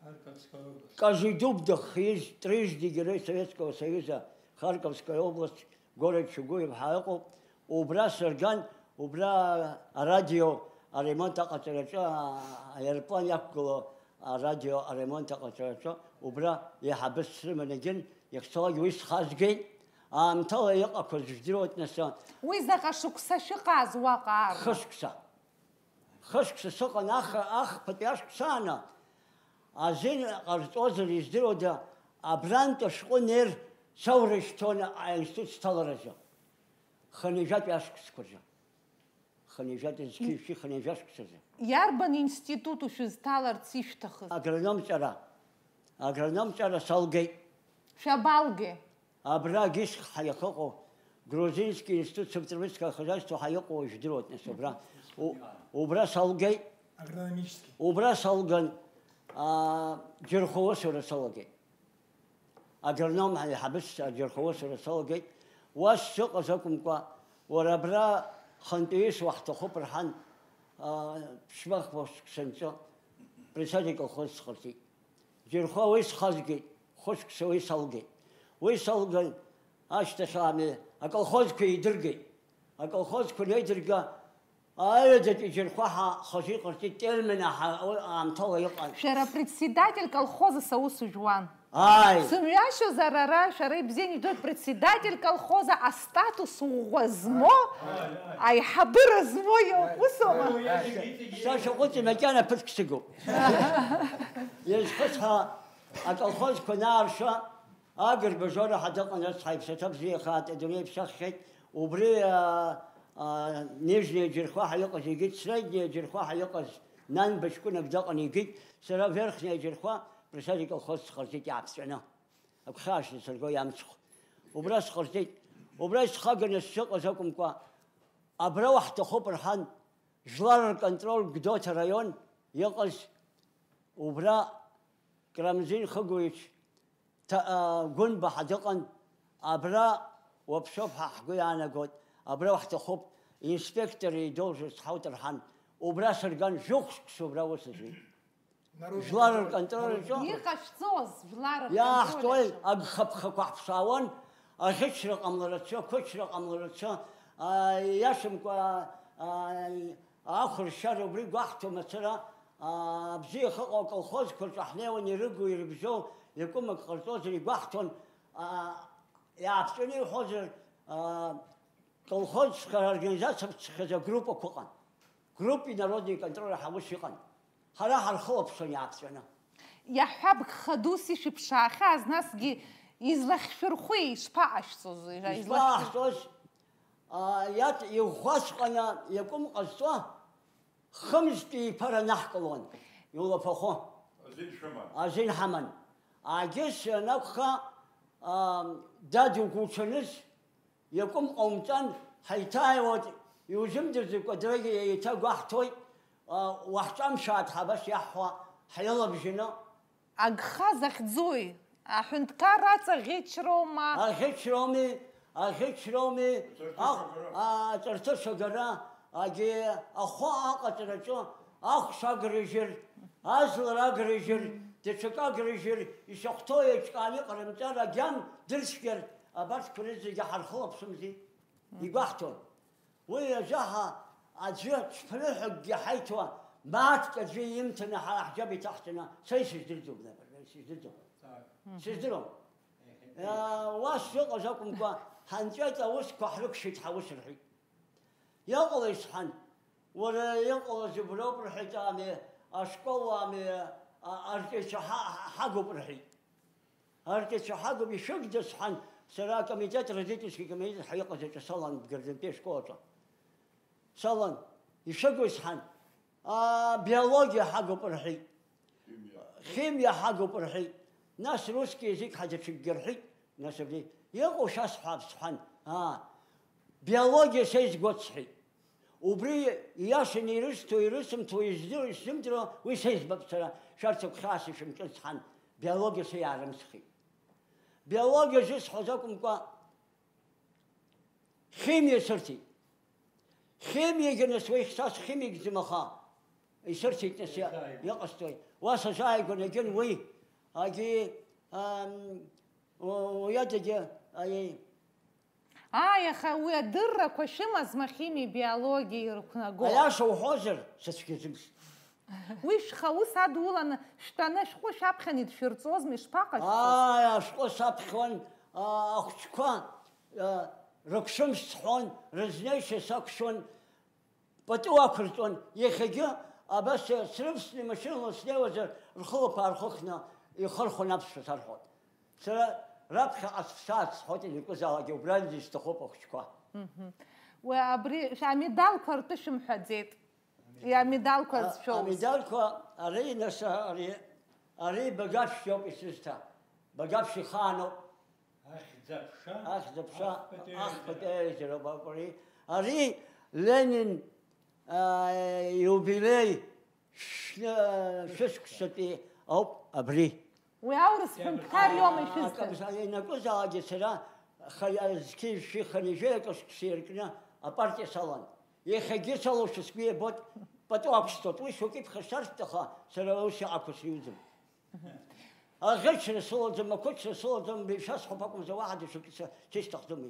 Харьковская область. Кожедуб дыхиз, трижды Герой Советского Союза, Харьковская область, город Чугуев ҳәа ыҟоуп. Убра сырган, убра арадио аремонт аҟаҵараҿы, а-, аерплан иақәгылоу арадио аремонт аҟаҵараҿы, убра еиҳабыс срыманы егьын, иахьцалак уи схазгеит. Аамҭала иҟақәаз жәдыруеит нас. Уи заҟа шықәса шәыҟаз уаҟа аарла? Хышықәса. Хышықәса сыҟан, аха ахԥатәи ашықәсааны азин ҟарҵозар издыруада, абрантә ашәҟәы нер саурышьҭуан аинститут сҭаларазы. Хынҩажәатәи ашықәсқәа рзы. Хынҩажәатәи зқьи жәшәи хынҩажәа шықәсазы. Иарбан институт ушәызҭаларц ишәҭахыз? Агрономҵара. Агрономҵара салгеит. Шәабалгеи? Абра Гисхҳәа иахьыҟоу, Грузинский институт септроводческого хозяйства ҳәа иҟоу уажә идыруеит, нас, убра. У-, убра салгеит. Агрономический. Убра салган, аа, џьырхәа усура салагеит. Агроном ҳәа иҳабыс џьырхәа усура салагеит. Уа сзыҟаз акәымкәа, уара абра хантәаҩыс уаҳҭахуп рҳәан, аа, ԥшьба хәышықәса нҵәо, председатель колхоз сҟарҵеит. Џьырхәа уи схазгеит, хәышықәса уи салгеит. Уи салган ашьҭахь ами аколхозқәа еидыргеит. Аколхозқәа анеидырга, аҩадатәи џьырхәа ҳа хазы иҟарҵеит, Тельмана ҳа уи аамҭала иҟан. Шәара председатель колхоза саус ужәуан. Ааи. Сымҩашьозар ара, шәара ибзианы ижәдыруеит, председатель колхоза астатус ӷәӷәа змоу, аиҳабыра змоу иоуп, усоума? Сашьа ҟәыҵи макьана ԥыҭк сыгоуп. Иазхысҳәа, аколхозқәа анааршәа, Агрба Жора ҳәа дыҟан, рыцҳа, иԥсаҭа бзиахааит, адунеи иԥсаххьеит. Убри, а, а, Нижняя Џьырхәа ҳәа иҟаз игеит, Средняя Џьырхәа ҳәа иҟаз Нанба ҷкәынак дыҟан, игеит, сара Верхняя Џьырхәа, председатель колхоз сҟарҵеит иааԥҵәаны. Агәхьаашьа сырго иамцхә. Убра сҟарҵеит. Убра исхаганы сшыҟаз акәымкәа, абра уаҳҭахуп рҳәан, Жәлар рконтроль, Гәдоуҭа араион иҟаз, убра Крамзин Хыгәлович Ҭа-, а, Гәынба ҳәа дыҟан, абра уаԥсоуп ҳәа ҳгәы иаанагоит, абра уаҳҭахуп, инспектор идолжерц ҳауҭар ҳан, убра сырган, жәохә шықәса убра ус азын. Народный Жәлар контроль. Рконтроль аҿы. Иҟашәҵоз, жәлар рконтроль Иаҳҭои аҿы. Агхаԥхақәа ҳԥшаауан, аӷьычра ҟамларацы, ақәыцра ҟамларацы, а, иашамкәа, а, ахәыршьара убри гәаҳҭо мацара, а, бзиа ахьыҟоу аколхозқәа рҿы ҳнеиуан, ирыгу, ирыбжьоу, иакәым ак ҟарҵозар игәаҳҭон, а, иааԥҵәаны иуҳәозар, а, колхозцәа организациацәа агруппақәа ыҟан. Группи народный контроль ҳәа ус иҟан. Ҳара ҳархылаԥшуан иааԥҵәаны. Иаҳҳәап, гха дус ишәыԥшаахьаз, насгьы излахьшәырхәи, ишԥаҟашәҵоз, излахьшәыр- Ишԥаҟаҳҵоз, а, иаҭ-, иӷәӷәаҵәҟьаны иакәым ҟазҵо, хымзтәи иԥара наҳкылуан, иулафахәы. Азин шәыман. Азин ҳаман. Агьыс ианакәха, а, дад угәуҽаныз, Иакәым ҟаумҵан, ҳаиҭааиуеит, иузымдырӡакәа, даргьы еиҭагәаҳҭоит, а, уаҳҿамшәааит ҳәа абас иаҳҳәо ҳаилабжьаны. Агха захьӡуи? Аҳәынҭқарра аҵаӷьычроума? Аӷьычроуми, аӷьычроуми, Аҵарҭыш аҟ-, агара. А, аҵарҭыш агара, агьи ахәы аҟаҵараҿы, ахәша агрыжьыр, аӡлара агрыжьыр, даҽакы агрыжьыр, ишахәҭоу еиҿкааны иҟарымҵар, агьам дырцәгьар, абарҭқәа рызегьы ҳархылаԥшымзи. Игәаҳҭон. Уи ажәаҳа аӡәы цәԥрыҳәыкгьы ҳаиҭауа, мааҭк аӡәы имҭаны ҳара ҳџьаба иҭаҳҵаны, са исыздырӡом, например, исыздырӡом. Сыздырам. Уа сзыҟаз акәымкәа, ҳанҵәеит аусқәа, ҳрықәшәеит ҳаус рҳәеит. Иҟалеи сҳәан, уара иҟалаз уброуп рҳәеит, ами, ашкол, ами, а-, арҵаҩцәа ҳа-, ҳагуп рҳәеит. Арҵаҩцәа ҳагуп, ишәыгда сҳәан, сара акомитет, родительский комитет ҳәа иҟаз аҿы салан Бгардантәи ашкол аҿы. Салан, ишәыгу сҳәан, аа, биологиа ҳагуп рҳәеит. Химиа ҳагуп рҳәеит. Нас русский язык ҳәа даҽакгьы рҳәеит, нас абри иҟоу шәасҳәап сҳәан, аа, биологиа са изгоит сҳәеит. Убри ииашаны ирысҭо, ирысымҭо, издыруа, исзымдыруа, уи са избап сара, шәарҭ агәхьаас ишәымҵәыц ҳан, биологиа са иаарымсхит. Биологиа зысҳәоз акәымкәа, химиа сырҭеит. Химиагьы нас уи хьсас химикӡам, аха исырҭеит нас иа-, иҟасҵои. Уа сазааигәан егьын уи, агьи, ам, у-, уи адагьы, аи, Ааи, аха уи адыррақәа шәымазма химиеи биологиеи ирықәнаго? Аиаша уҳәозар, сыцәгьаӡымызт. Уи шәхы аус адуланы шәтәаны ашәҟәы шәаԥхьан идшәырҵозма, ишԥаҟашәҵоз? Ааи, ашәҟәы саԥхьон, а, ахәыҷқәа, а, рыԥшымш сҳәон, рызнеишьа сақәшәон, пату ақәырҵон. Иахьагьы абас срывсны имашьынала снеиуазар, рхылаԥаа рхыхны ихырхәон аԥсшәа сарҳәон. Сара раԥхьаҟа сԥсааит сҳәоит, ианакәызаалакгьы убрантәи исҭахуп ахәыҷқәа. Мгм. Уи абри шәа-, амедалқәа ртәы шәымҳәаӡеит. Иа-, амедалқәа А-, зшәоу. Амедалқәа ари, нас, ари, ари Багаԥшь иоуп исызҭа. Багаԥшь ихаануп. Ахьӡ-аԥша. Ахьӡ-аԥша, ахԥатәи ахԥатәи аизара. Аизара ауп ари. Ари Ленин, а, иубилеи шәны-, шәышықәсатәи ауп абри. Уи аурыс ҳәынҭқар иоума ишәызҭаз? Акамза-, ианакәызаалакгьы сара ха-, зқьи жәшәи хынҩажәи акы шықәса иркны апартиа салан. Иахьагьы салоушәа сгәы иабоит, пату ақәсҵоит. Уи шәокит ԥхасшьаршәҭ, аха сара ус иҟақәоу сиуӡом. Аӷьычра сылаӡам, ақәыцра сылаӡам, бишәасҳәап акәымзар, уаҳа даҽакы са-, сышьҭахӡам.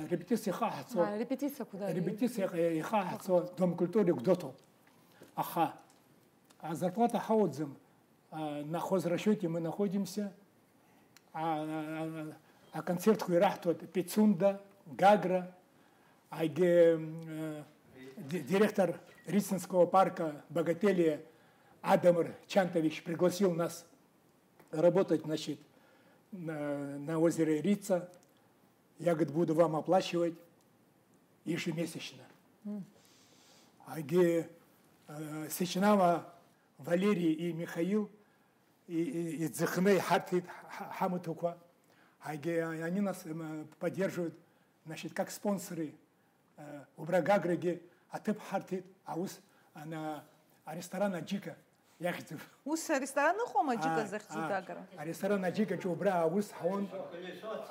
Репетициа ихаҳҵо, А, репетициақәа, да, репетициа ихаҳҵо Дом культуры Гәдоуҭоуп. Аха, а, зарплата ҳауаӡам, а, на хозрасчёте мы находимся, а, а, а, а концертқәа ираҳҭоит Пицунда, Гагра, Айге, м, э, ди-, директор Рицинского парка «Богатели» Адамыр Чантович пригласил нас работать, значит, на, на озере Рица. Я, говорит, буду вам оплачивать ежемесячно. Айге, э, Сеченава Валерий и Михаил и, и, и Дзыхны, и Хартит, ха-, Хамутуква. Айге, они нас, м, поддерживают, значит, как спонсоры. Э, убра Гаграгьы аҭыԥ ҳарҭеит, аус ана-, аресторан Аџьыка иахьӡуп. Ус аресторан ыҟоума Аџьыка Аа, захьӡу аа, Гагра? Аресторан Аџьыкаҿы убра аус ҳауан.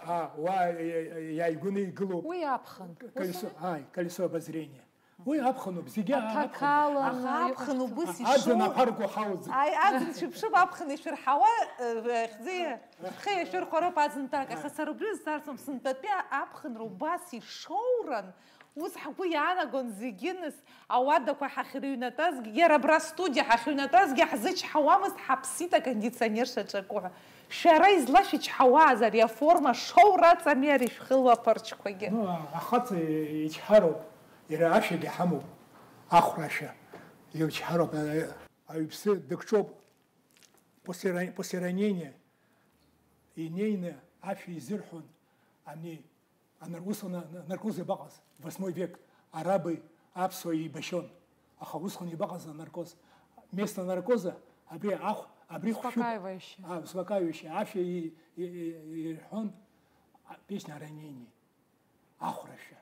Аа, уа, е, е, иааигәаны игылоуп. Уи аԥхын. Колесо, ааи, колесо обозрения. Уи аԥхыноуп, зегьы аԥхын. Аҭакалан Аха аԥхын иҟашәҵо. Убыс Аӡын ишоу. Аԥарго ҳауӡом. Ааи, аӡын шәыԥшып, аԥхын ишәырҳауа, э, хьӡы, шәхы иашәырхәароуп аӡын ҭак. Аха сара убри зцарцом, сынтәатәи аԥхынра убас ишоуран, ус ҳгәы иаанагон зегьы, нас, ауадақәа ҳахьрыҩнатәазгьы, иара абра астудиа ҳахьыҩнатәазгьы ҳзычҳауамызт, ҳаԥсит акондиционер шаҿакуҳәа. Шәара излашәычҳауаз ари аформа шоура аҵами ари шәхыло аԥырчқәагьы? Ну, ахаҵа ичҳароуп, иара ашәагьы ҳамоуп, ахәрашәа. Иучҳароуп, аҩԥсы дыкҿоуп, после ра-, после ранения инеины ашәа изырҳәон, ани Анар-, усҟан а-, наркоз иабаҟаз? Восьмой век, арабеи аԥсуа еибашьон. Аха усҟан иабаҟаз анаркоз? Местная наркоза, абри ахә, абри хәшәуп. Успокаивающее. А, успокаивающее. Ашәа и-, и-, и-, ирҳәон, а, песня о ранении. Ахәрашәа.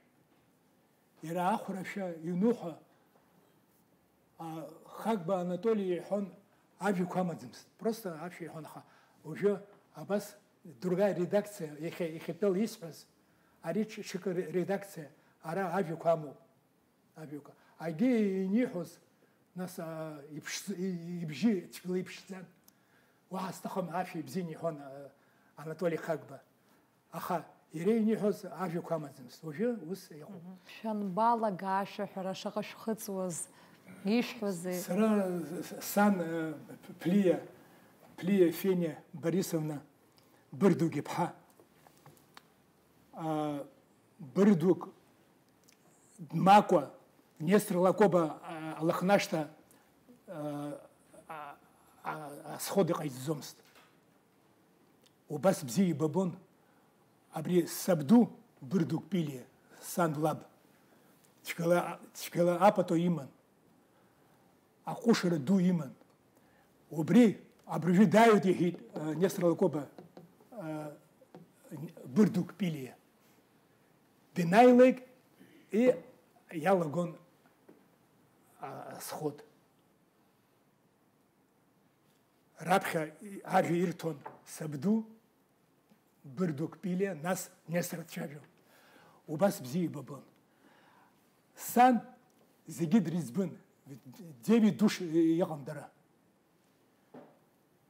Иара ахәрашәа иуныҳәа, а, Хагба Анатоли иҳәон, ажәақәа амаӡамызт. Просто ашәа иҳәон, аха уажәы абас другая редакция, иахьа, иахьатәала исҳәаз, ари ҽ-, ҽакы ре-, редакция, ара ажәақәа амоуп. Ажәақәа. Агьи иниҳәоз, нас, а, иԥшӡ-, и-, ибжьы цәгьала иԥшӡан. Уаҳа сҭахым, ашәа ибзианы иҳәон, а, Анатоли Хагба. Аха иара иниҳәоз ажәақәа амаӡамызт. Уажәы ус иҟоуп. Шәанбалагаашәа ҳәара шаҟа шәхыҵуаз, ишәҳәозеи? Сара с-, сан, э, П-, Ԥлиа, Ԥлиа Фениа Борисовна Бырдук иԥҳа. А, Бырдук дмакәа Нестор Лакоба, а, алыхнашҭа, а, а, а, асход иҟаиҵӡомызт. Убас бзиа ибабон абри сабду Бырдук Пилиа, сан лаб. Цәгьала, цәгьала апату иман, аҟәышра ду иман. Убри абыржәы дааиуеит, иҳәеит, э, Нестор Лакоба, э, Бырдук Пилиа. Данааилак, и, иалагон, а, асход. Раԥхьа ажәа ирҭон сабду, Бырдук Пилиа, нас Нестор дцәажәон. Убас бзиа ибабон. Сан зегьы дриӡбын, девять душ иҟан дара.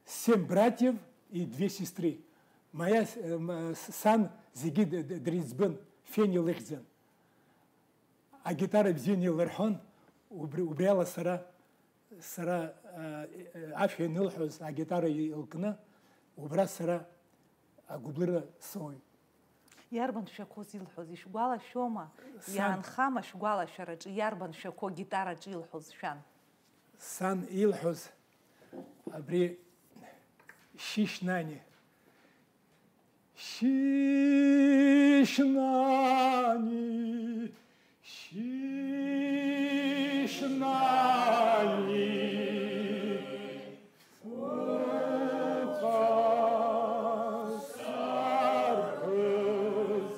Семь братьев и две сестры. Моя, э, м, э, с-, сан зегьы д-, д-, дриӡбын, Фениа лыхьӡын. Агитара бзианы илырҳәон, убри, убри ала сара Сара, э, э, ашәа ианылҳәоз агитара илкны, убра сара агәыблыра соуит. Иарбан шәақәоу зилҳәоз, ишәгәалашәома? Сан- Иаанхама шәгәалашәараҿы, иарбан шәақәоу агитараҿы илҳәоз шәан? Сан илҳәоз абри Шьышьнани. Шьышьнани, Шьышьнани, уҟасҵарҳәыз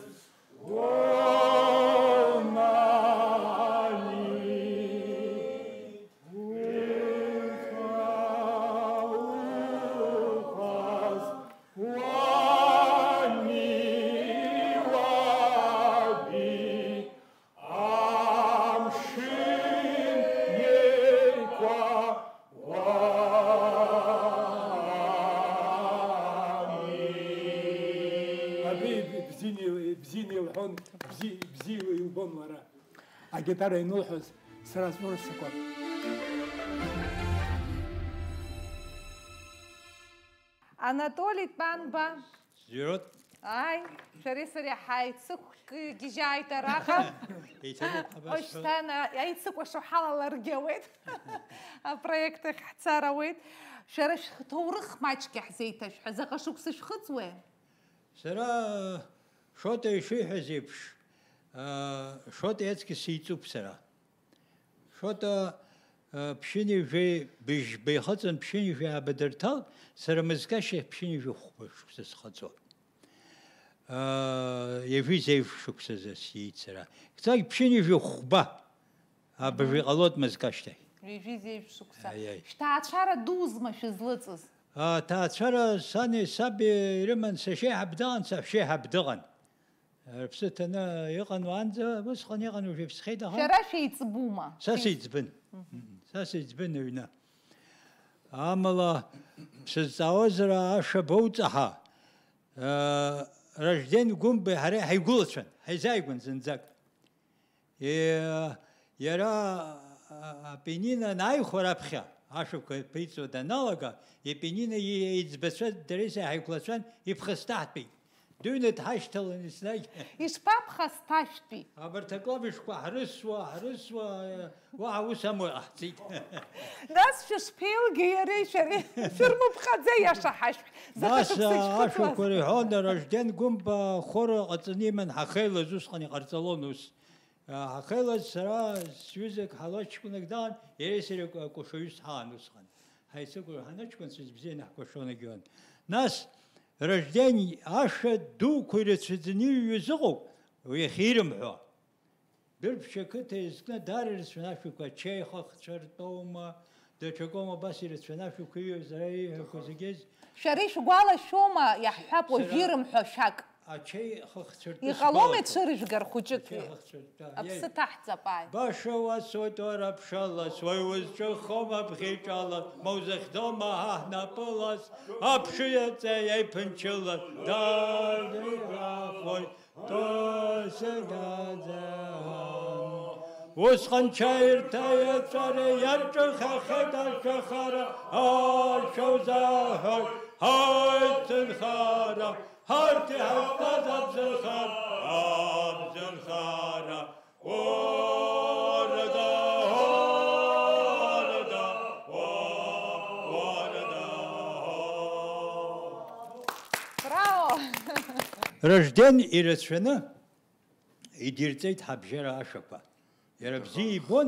уоунани. Абри бзианы ил-, бзианы илҳәон, бзи-, бзиа илбон лара. Агитара ианылҳәоз сара сҟәырсақәа. Анатоли Тәанба. Зироуп. Ааи, шәареи сареи ҳаицықәгьежьааит араҟа. Еицәажәап ҳәа басҳәон. Ушьҭан, а, еицыкәашо ҳалаларгьы ауеит. Апроект ахь ҳцар ауеит. Шәара шәҭоурых маҷк иаҳзеиҭашәҳәа, заҟа шықәса шәхыҵуеи? Сара Шоҭа ишиҳәаз еиԥш, аа, Шоҭа иаҵкыс сиҵуп сара. Шоҭа, аа, ԥшьынҩажәи быжьба ихыҵын, ԥшьынҩажәи ааба дырҭалт, сара мызкашьа ԥшьынҩажәи хәба шықәса схыҵуа. Аа, ҩажәи зеижә шықәсазы сиит сара. Кҵагь ԥшьынҩажәи хәба, абыржәы иҟалоит мызкашьҭахь. Ҩажәи зеижә шықәса. Аиеи. Шәҭаацәара дузма шәызлыҵыз? Аҭаацәара сани саби ирыман, сашьеиҳаб дыҟан, саҳәшьеиҳаб дыҟан. Рыԥсы ҭаны иҟан уаанӡа, усҟан иҟан, уажә иԥсхеит, аха. Шәара шәеиҵбума? Са сеиҵбын. Мгм. Са сеиҵбын аҩны. Амала, бсызҵаауазар, аша боуҵаҳа, э, Ражден Гәымбеи ҳареи ҳаигәылацәан, ҳаизааигәан зынӡак. Е, иара, а, апианино анааихәа раԥхьа, ашәақәа ԥиҵо даналага, ипианино и-, иӡбацәа дареи сареи ҳаиқәлацәан, иԥхасҭаҳтәит. Дыҩны дҳашьҭалан еснагь. Ишԥаԥхасҭашәтәи? Абарҭ аклавишқәа ҳрысуа, ҳрысуа, уаҳа ус амуа иҟаҳҵеит. Нас шәышԥеилгеи иареи шәареи шәырмыԥҟаӡа иаша ҳашәҳәа. Заҟа Нас, шықәса а, ишәхыҵуаз? Ашәақәа ирҳәон, Ражден Гәымба ахор ҟаҵаны иман, ҳахеилаз усҟан иҟарҵалон ус. Ҳахеилаз сара сҩызак ҳалаҷкәынак даан, иареи сареи акәашаҩыс ҳаан усҟан. Ҳаицыкәыр ҳанаҷкәынцәаз бзианы ҳкәашон егьион. Нас, Ражден, ашәа дуқәа ирацәаӡаны иҩыз ыҟоуп, уи иахьирымҳәо. Дырԥшь ақыҭа иазкны даара ирацәан ашәақәа, ачеи хыхцәа ртәоума, даҽакоума, абас ирацәан ашәақәа иҩыз, ара ииҳәақәо зегьы. Шәара ишәгәалашәома, иаҳҳәап, уажә Сара ирымҳәо шәак? Ачеи хыхцәыртәы Иҟалома сгәалашәоит. Ицәыржәгар хәыҷык? Ачеи хыхцәыртәы, Аԥсы иаҩ. Ҭаҳҵап, ааи. Баша уасуеит, уара ԥшалас, уаҩ узҿыххом абӷьыҿала, ма узыхьӡом аҳа ҳнапылас, аԥшыҩ аҵеи аиԥынчылас, дадырахоит, досыгаӡам. Усҟан чаирҭа иаҵәара иарҿыхахьеит ашәахара, ашәа узаҳәоит, ҳаицынхара. Ҳарҭ иҳазтәаз абзанхара, абзанхара, уарада, уарада, уа-, уарада. Браво! Ражден ирацәаны идирҵеит ҳабжьара ашәақәа. Иара бзиа ибон.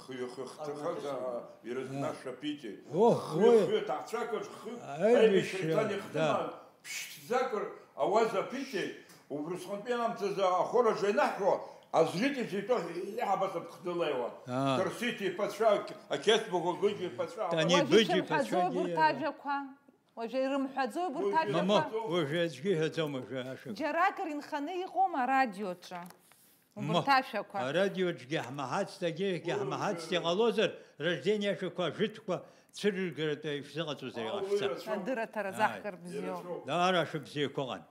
Хҩы-хыхҭыхазаа ирызнашәа Питер. О, Хҩы-хҩы аҭаҳцәақәаҿ хҩык аибашьра ицан, ихтыман, ԥшьҭӡакәыр ауаза Питер, убрысҟантәи аамҭазы ахор аҿы ианаҳҳәо, азрительцәа итәо иаҳа абас аԥхӡы леиуан. Ҭарсиҭ иԥацәа, Ақьесба Гогәыџь иԥацәа. Уажәы ишәымҳәаӡои урҭ ажәақәа? Уажәы ирымҳәаӡои урҭ ажәақәа? Мамоу, уажәы аӡәгьы иҳәаӡом уажәы ашәақәа. Џьаракыр инханы иҟоума арадиоҿы? Убарҭ ашәақәа. Арадиоҿгьы ҳмаҳацт, егьырахьгьы ҳмаҳацт, иҟалозар, Ражден иашәақәа, ажәытәқәа цәырыргаратәы ишәзыҟаҵозар иҟашәҵа. Адырраҭара заҳкыр бзиоу. Даара ашәа бзиақәа ыҟан.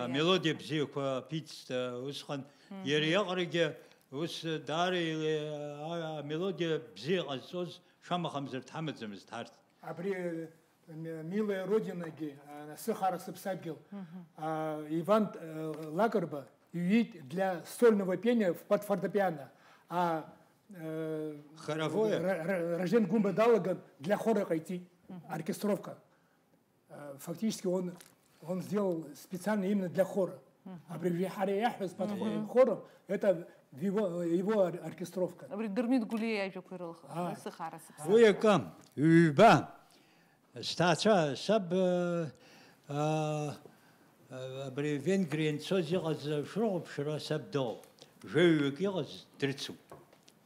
Амелодиа бзиақәа аԥиҵт, усҟан иара иаҟарагьы ус даара иле-, а-, амелодиа бзиа ҟазҵоз шамахамзар дҳамаӡамызт ҳарҭ. Абри, э, м-, милая Родинагьы, а, сыхара сыԥсадгьыл, а, Иван, э, Лакрба иҩит для сольного пения в-, под фортепиано, а, э, Хоровое? Ра-, Ра-, Ражден Гәымба далаган для хора ҟаиҵеит, оркестровка. Э, фактически он, он сделал специально именно для хора. Абри ҳара иаҳҳәаз под хором, это в его, его ор-, оркестровка. Абри Дырмит Гәлиа иажәақәа ирылхын, Ааи. Сыхара сыԥсадгьыл. Уи акы, ҩба, сҭаацәа, саб, э, э, абри Венгриа ицоз иҟаз шәрыхәаԥшра саб дыҟоуп. Жәаҩаҩык иҟаз дрыцуп.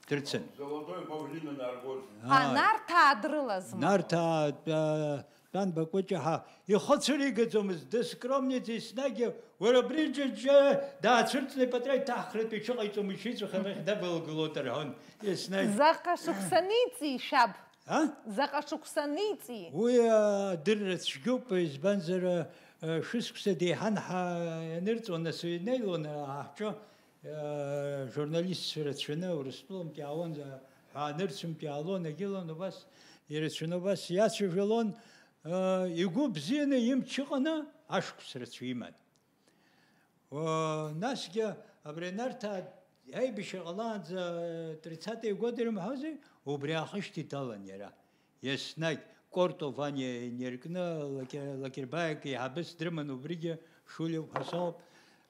Дрыцын. Золотой павлин анаргоз. А, Нарҭаа дрылазма? Нарҭаа, э, Тәан Бакәыҷа ҳа ихы цәыригаӡомызт, дыскромница, еснагь, уара абри џьа-, џьа даацәырҵны ипатра иҭаҳхратәы иҽыҟаиҵом, ишиҵәахьан рахь давалгылоит рҳәон, еснагь. Заҟа шықәса ниҵи, шәаб? А? Заҟа шықәса ниҵи? Уи, а, адырра цәгьоуп, избанзар, а, шәышықәса деиҳан ҳа-, ианырҵуан, нас инеилон, а, ҳаҳҿы. Журналистцәа рацәаны Урыстәылантә иаауан, ҳәа анырцәынтә иаалон, агьылон убас, ирацәаны убас иацәажәалон, игәы бзианы имч ыҟаны ашықәс рацәа иман. Насгьы абри Нарҭаа аибашьра ҟалаанӡа тридцатые годы ирымҳәозеи, убри аахижьҭеи далан иара. Еснагь Корто Ваниа инаркны, Лаки-, Лакербаиак еиҳабыс дрыман, убригьы Шулиа-ԥҳа соуп.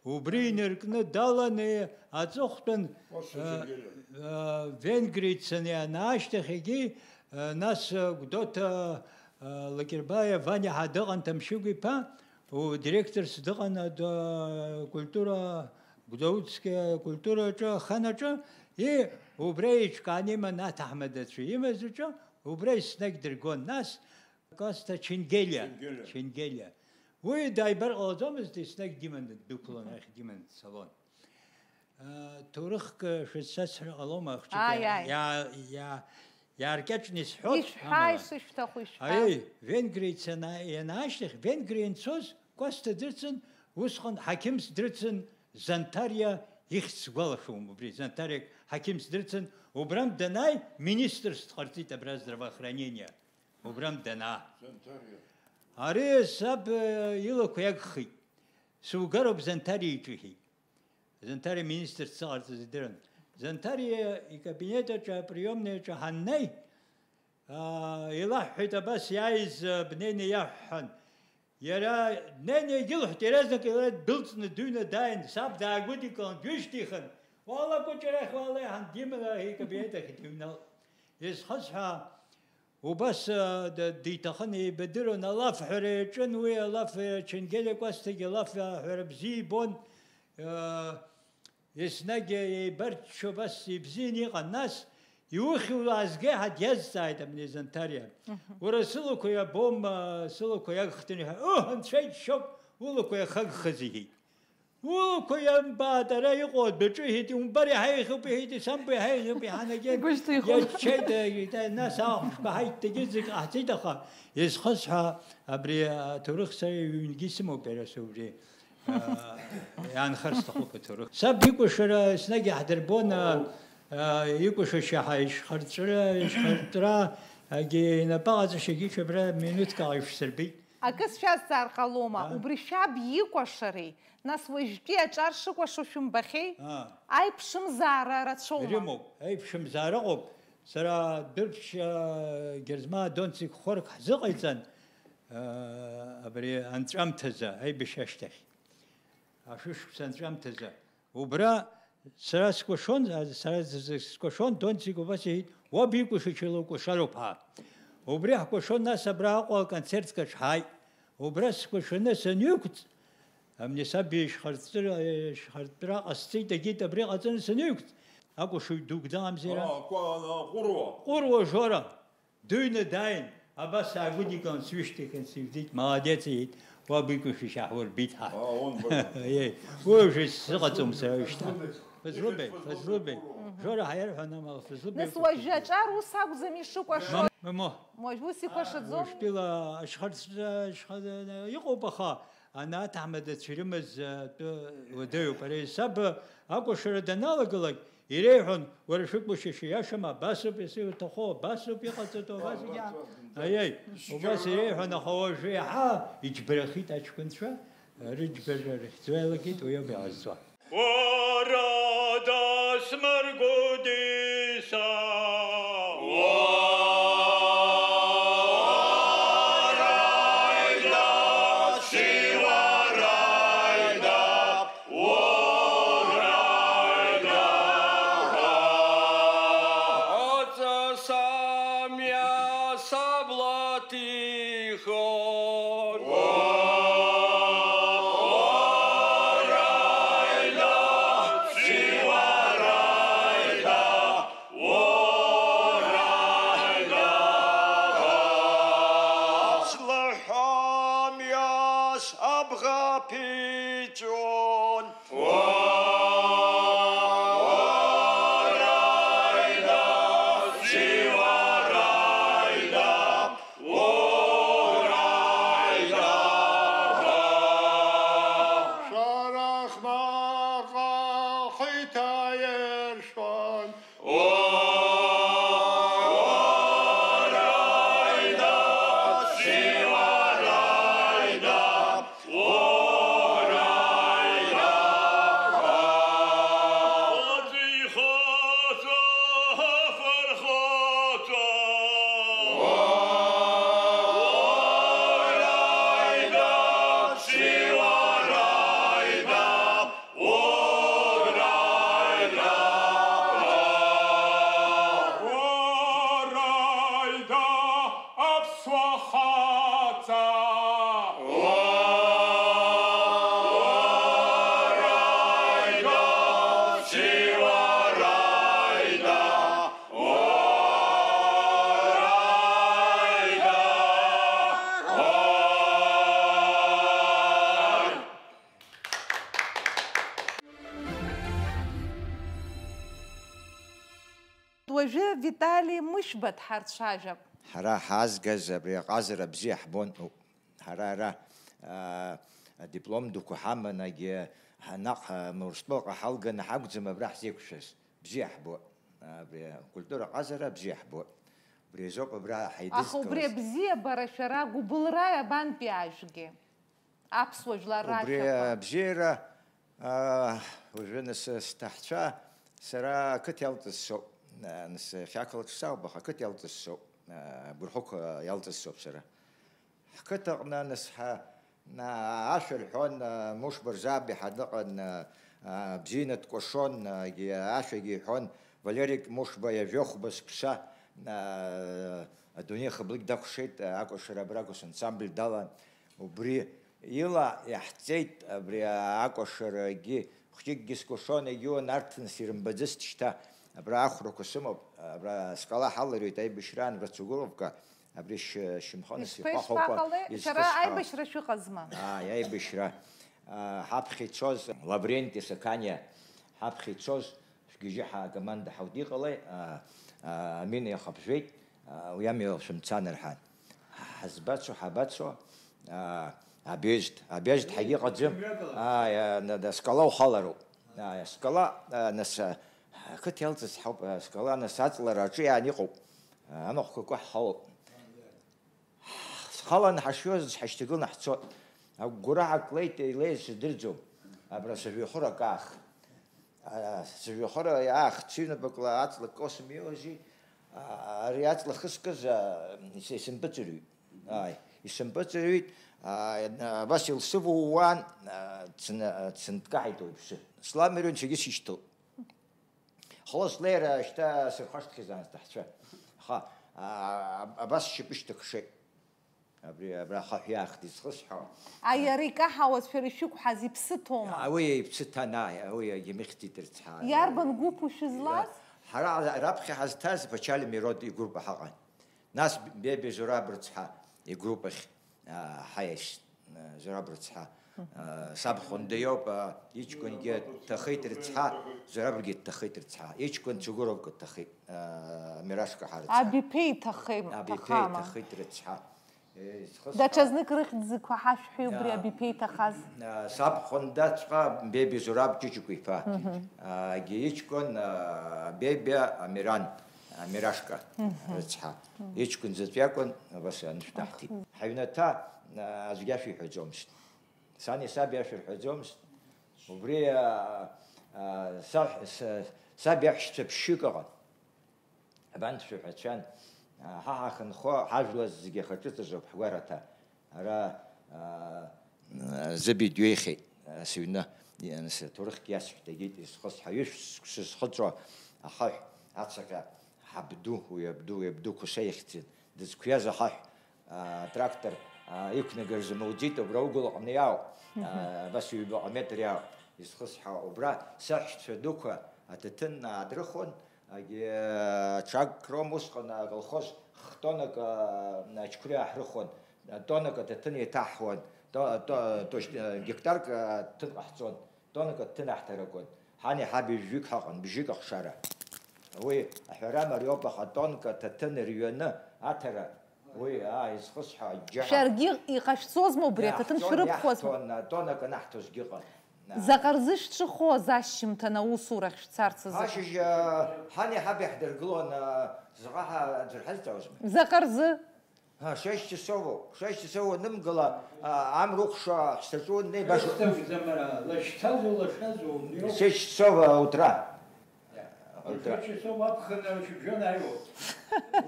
Убри инаркны даланы аҵыхәтәан, Ус, э, зегьы. Э, Венгриа ицаны ианаашьҭахь егьи, э, нас, э, Гәдоуҭа, э, Лакербаиа Ваниа ҳәа дыҟан, Ҭамшьыгә-иԥа, у-, директорс дыҟан, ад-, э, культура, Гәдоуҭская культураҿы, аханаҿы, И, убра еиҿкааны иман аҭаҳмадацәа имаз уҿы, убра еснагь дыргон. Нас Косҭа Ченгелиа, Ченгелиа. Ченгелиа. Уи дааибар ҟалаӡомызт, еснагь диманы ддәықәлон, арахь диманы дцалон. Ҭоурыхк шәызсасҳәар ҟалома, ахәыҷык? Ааи, иа-, ааи. Иа-, иа-, иааркьаҿны исҳәот, ишәҳәааи, амала. Сышәҭаху ишәҳәа. Аиеи, Венгриа ицаны ианаашьҭахь, Венгриа инцоз Косҭа дрыцын, усҟан ҳақьымс дрыцын, Занҭариа ихьӡ сгәалашәом убри, Занҭариак ҳақьымс дрыцын, убрантә данааи, министрс дҟарҵеит абра здравоохранение, убрантә данаа. Занҭариа. Ари саб, э, илақәа иагхеит, сугароуп Занҭариа иҿы иҳәеит. Занҭариа министрс дсыҟарҵаз идырын. Занҭариа икабинет аҿы, априемный аҿы ҳаннеи, аа, илаҳҳәеит, абас иааиз, а, бнеины иаҳҳәан. Иара днеины егьылҳәт, иаразнак иара ддәылҵны дыҩны дааин, саб даагәыдикылан, дҩышьҭихын, уаала, кәыҷ арахь уаала, иҳан диманы икабинет ахь дыҩналт. Изхысҳәаа, убас, а, д-, диҭахын, еибадыруан, алафҳәара иаҿын уи, алаф, а, Ченгелиа Кәасҭагьы алаф аҳәара бзиа ибон, а, Еснагь еибарччо абас ибзианы иҟан, нас, иухьи уаазгеи ҳәа диазҵааит абни Занҭариа. Мгм. Уара сылақәа иабом, сылақәа иагхтәын ҳәа, ыы, анцәа иџьшьоуп, улақәа иахагхаз иҳәеит. Улақәа иамбааит, ара иҟоу адәаҿы иҳәеит, иумбар иаҳа иахьуп иҳәеит, исамбо иаҳа иахьуп, иҳанагеит. Игәышьҭихуан. Иаччеит, иҳәеит, нас ахәшәқәа ҳаиҭ дагьызегь ҟаҳҵеит, аха изхысҳәаа абри аҭоурых сара ҩнгьы исымоуп иара убри. Иаанхар сҭахуп аҭоурых. Саб икәашара еснагь иаҳдырбон, икәашашьа ҳа ишхырҵәра, ишхыртәрагьы инапы аҟаҵашьагьы ҽа абра минуҭк ала ишәсырбеит. Акы сшәазҵаар ҟалома, А? Убри шәаб икәашареи, нас уажәтәи аҿар шыкәашо шәымбахьеи? А. Аиԥшымзаара рацәоума? Ирымоуп, аиԥшымзаара ыҟоуп. Сара Дәырԥшь, а, Герзмаа Донцик хәырк ҳзыҟаиҵан, а, абри анҵәамҭазы, аибашьра ашьҭахь. Ашәышықәса анҵәамҭазы. Убра сара скәашон, а, сара з-, з-, скәашон, Донцик убас иҳәеит, уаб икәашача лыкәашароуп ҳәа. Убри ҳкәашон, нас абра Аҟәа аконцертк аҿ ҳааит. Убра скәашаны санҩықәҵ, абни саб ишьхарҵәыра, ишьхарҵәра ҟасҵеит, агьеит абри ҟаҵаны санҩықәҵ, акәашаҩ дук дыҟамзи ара? А, кәа-, а, Ҟәыруа. Ҟәыруа Жора. Дыҩны дааин, абас саагәыдикылан, сҩышьҭихын, сижәдеит, молодец, иҳәеит, уаб икәашашьа ҳурбеит ҳа. А, он бара. Аиеи, уи уже сыҟаҵом сара уажәшьҭа. Фазлыбеи, Фазлыбеи. Жора ҳаиарҳәон амала, Фазлыбеи. Нас уажәы аҿар ус акәӡам ишыкәашо? Мамоу. Уажә ус икәашаӡом? Уажәтәила ашьхарҵәра, ашьха-, иҟоуп, аха ана аҭаҳмадацәа ирымаз атәы уадаҩуп. Ари саб акәашара даналагалак, иреиҳәон, уара шәыкәашашьа иашам, абасоуп, ес-, иуҭаху абасоуп, иҟаҵатәу абасоуп, иа-, аиеи, убас иреиҳәон, аха уажәы иаҳа иџьбарахеит аҷкәынцәа, рыџьбара рыхьӡо иалагеит, уи ауп иҟазҵо. Уара дасмыргәдиса, уара дасиуараида, Слаҳәамҩас абӷа ԥиҵәон. Шәарахмаҟа хиҭаиршәон. Уажәы Витали Мышьба дҳарцәажәап. Ҳара ҳаазгаз абри аҟазара бзиа ҳбон. Ҳара ара, аа, адиплом дуқәа ҳаман, егьи ҳа-, наҟ, ҳа-, Урыстәылаҟа ҳалганы ҳакәӡам абра ҳзеиқәшәаз. Бзиа ҳбо. Абри акультура ҟазара бзиа ҳбо. Убри азоуп абра ҳаидызкылаз. Аха убри абзиабара шәара гәыбылра абантәи ажәгьы? Аԥсуа жәлар Убри рашәақәа. Абзиара, аа, уажәы нас сҭаҳцәа, сара ақыҭа иалҵыз соуп. Нас иахьа ақалақь сауп, аха ақыҭа иалҵыз соуп. Аа, Гәырхықә иалҵыз соуп сара. Ҳқыҭаҟны нас ҳа-, на-, ашәа рҳәон, а, Мушба Рзаби ҳа дыҟан, а, а, бзианы дкәашон, а, егьи ашәагьы иҳәон, Валерик Мушба иажәохәба сԥша, а, адунеи хыблыкь дакәшеит, а, акәашара абра Госансамбль далан. Убри ила иаҳҵеит абри акәашарагьы, хәҷыкгьы скәашон, егьиуан арҭ нас ирымбаӡацт шьҭа. Абра ахәрақәа сымоуп, абра скала ҳаларҩит аибашьраан Вацугуровка. Абри шьы-, шьымхы аныс Ишԥа-, ихәахәақәа ишԥаҟалеи? Шәара изхысҳәаауа. Аибашьра шәыҟазма? Ааи, аибашьра. Аа, ҳаԥхьа ицоз Лавренти Сақаниа, ҳаԥхьа ицоз шәгьежьы ҳа-, акоманда ҳаудиҟалеи, аа, аа, Амина иахаԥжәеит, аа, уи амҩа шәымцан рҳәан. Ҳазбацо, ҳабацо, аа, объезд, объезд ҳагьыҟаӡам. Мҩагала. Ааи, аа, на-, да, скала ухалароуп. Ааи, скала, аа, нас, аа, ақыҭа иалҵыз ҳауп, аа, скала, нас аҵлара аҿы иаан иҟоуп. Аа, амахәқәа куа ҳхалоуп. Схалан ҳашҩоз ҳашьҭагыланы ҳцот. Агәгәара ҳаклеит, илеиз сыздырӡом. Абра сыжәҩахыр акаах. А, сыжәҩахыр аах, ҽыҩнапыкла аҵла косым иоузи, а, ари аҵла хыскыз, а, ис-, исымпыҵырҩит. Ааи, исымпыҵырҩит, а, абас илсывууан, а, цны-, цынткаҳаит уаҩԥсы. Сламҩаҩынцәагьы сишьҭоуп. Хлослеира шьҭа сырхашҭхьазаан сҭаҳцәа. Аха, а, абас сшьапы шьҭакшеит. Абри, абра ахаҳә иаахт изхысҳәаауа. Аи, иара икаҳауаз шәара ишәықәҳаз иԥсы ҭоума? А, уи иԥсы ҭан, ааи, уи иагьымыхьӡеит рыцҳа. Иарбан гәыԥу шәызлаз? Ҳара раԥхьа ҳазҭаз Пачали Мирод игруппа ҳаҟан. Нас Бебе Зураб рыцҳа игруппахь, а, ҳаиашьт. Зураб рыцҳа, а, саб Хәында иоуп, а, иҷкәынгьы дҭахеит рыцҳа, Зурабгьы дҭахеит рыцҳа. Иҷкәын Цугуровка дҭахеит, а, Мирашка ҳа рыцҳа. Абиԥеи иҭахеим, Абиԥеи иҭахама? Иҭахеит рыцҳа. Е, изхысҳәааз. Даҽазнык рыхьӡқәа ҳашәҳәеи убри А, Абиԥеи иҭахаз? А, саб Хәындаҵәҟьа Бебе Зураб Ҷыҷыкәа иԥа. Мгм. А, егьи иҷкәын, а, Бебе Амиран, Амирашка Мгм. рыцҳа. Мгм. Иҷкәын заҵә иакәын, абас анышә даҳҭеит. Ҳаҩнаҭа, а, аӡәгьы ашәа иҳәаӡомызт. Сани саби ашәа рҳәаӡомызт. Убри, а, а, са-, са-, саб иаҳәшьцәа ԥшьҩык ыҟан. Абанҭ шәаҳәацәан, а, ҳа ҳахынҳәо ҳажәлар зегьы ахаҿыҵазоуп ҳгәараҭа. Ара, а, Зыби дҩеихьеит, а, сыҩны, ианыс-, аҭоурыхгьы иасҳәеит, егьит, изхысҳәа ҩышә сзхыҵәо ахаҳә ацаҟьа ҳабду, уи абду, уи абду Қәаса ихьӡын, дызқәиаз ахаҳә. А, трактор, а, иқәнагаразы муӡит, убра угәылаҟны иаауп. Мгм. А, абас ҩбаҟа метр иаауп изхысҳәаауа. Убра саҳәшьцәа дуқәа аҭаҭын аадрыхон, егьи, а, ҽак ром усҟан, а, аколхоз х-, тоннак, а, ачқәри ааҳрыхон, а, тоннак аҭаҭын еиҭаҳуан, то-, то-, то-, гектарк, а, ҭын ҟаҳҵон. Тоннак аҭаҭын аҳҭаракуан. Ҳани ҳаби жәҩык ҳаҟан, бжьык ахшара. Уи аҳәара мариоуп, аха тоннак аҭаҭын рҩаны аҭара, уи, аа, изхысҳәа, џьаҳа. Шәаргьы иҟашәҵозма убри, аҭаҭын Иаҳҭон, шәрыԥхуазма? Иаҳҭон, тоннак анаҳҭозгьы ыҟан. Заҟа рзы шәҽыхоз ашьжьымҭан аусурахь шәцарц азы? Ашьыжь, ҳани ҳаби ҳдыргылон, заҟа ҳа-, аӡәыр ҳазҵаауазма? Заҟа рзы? А, шесть часов, шесть часов анымгыла, а, амра укәша ҳсаҿу неибаша. Исҭахӡам ара, лашьцазу, лашазу, мҩоуп. Шесть часов, а, утра. Утра. Шесть часов аԥхын, а, шьыбжьон ааиуоуп.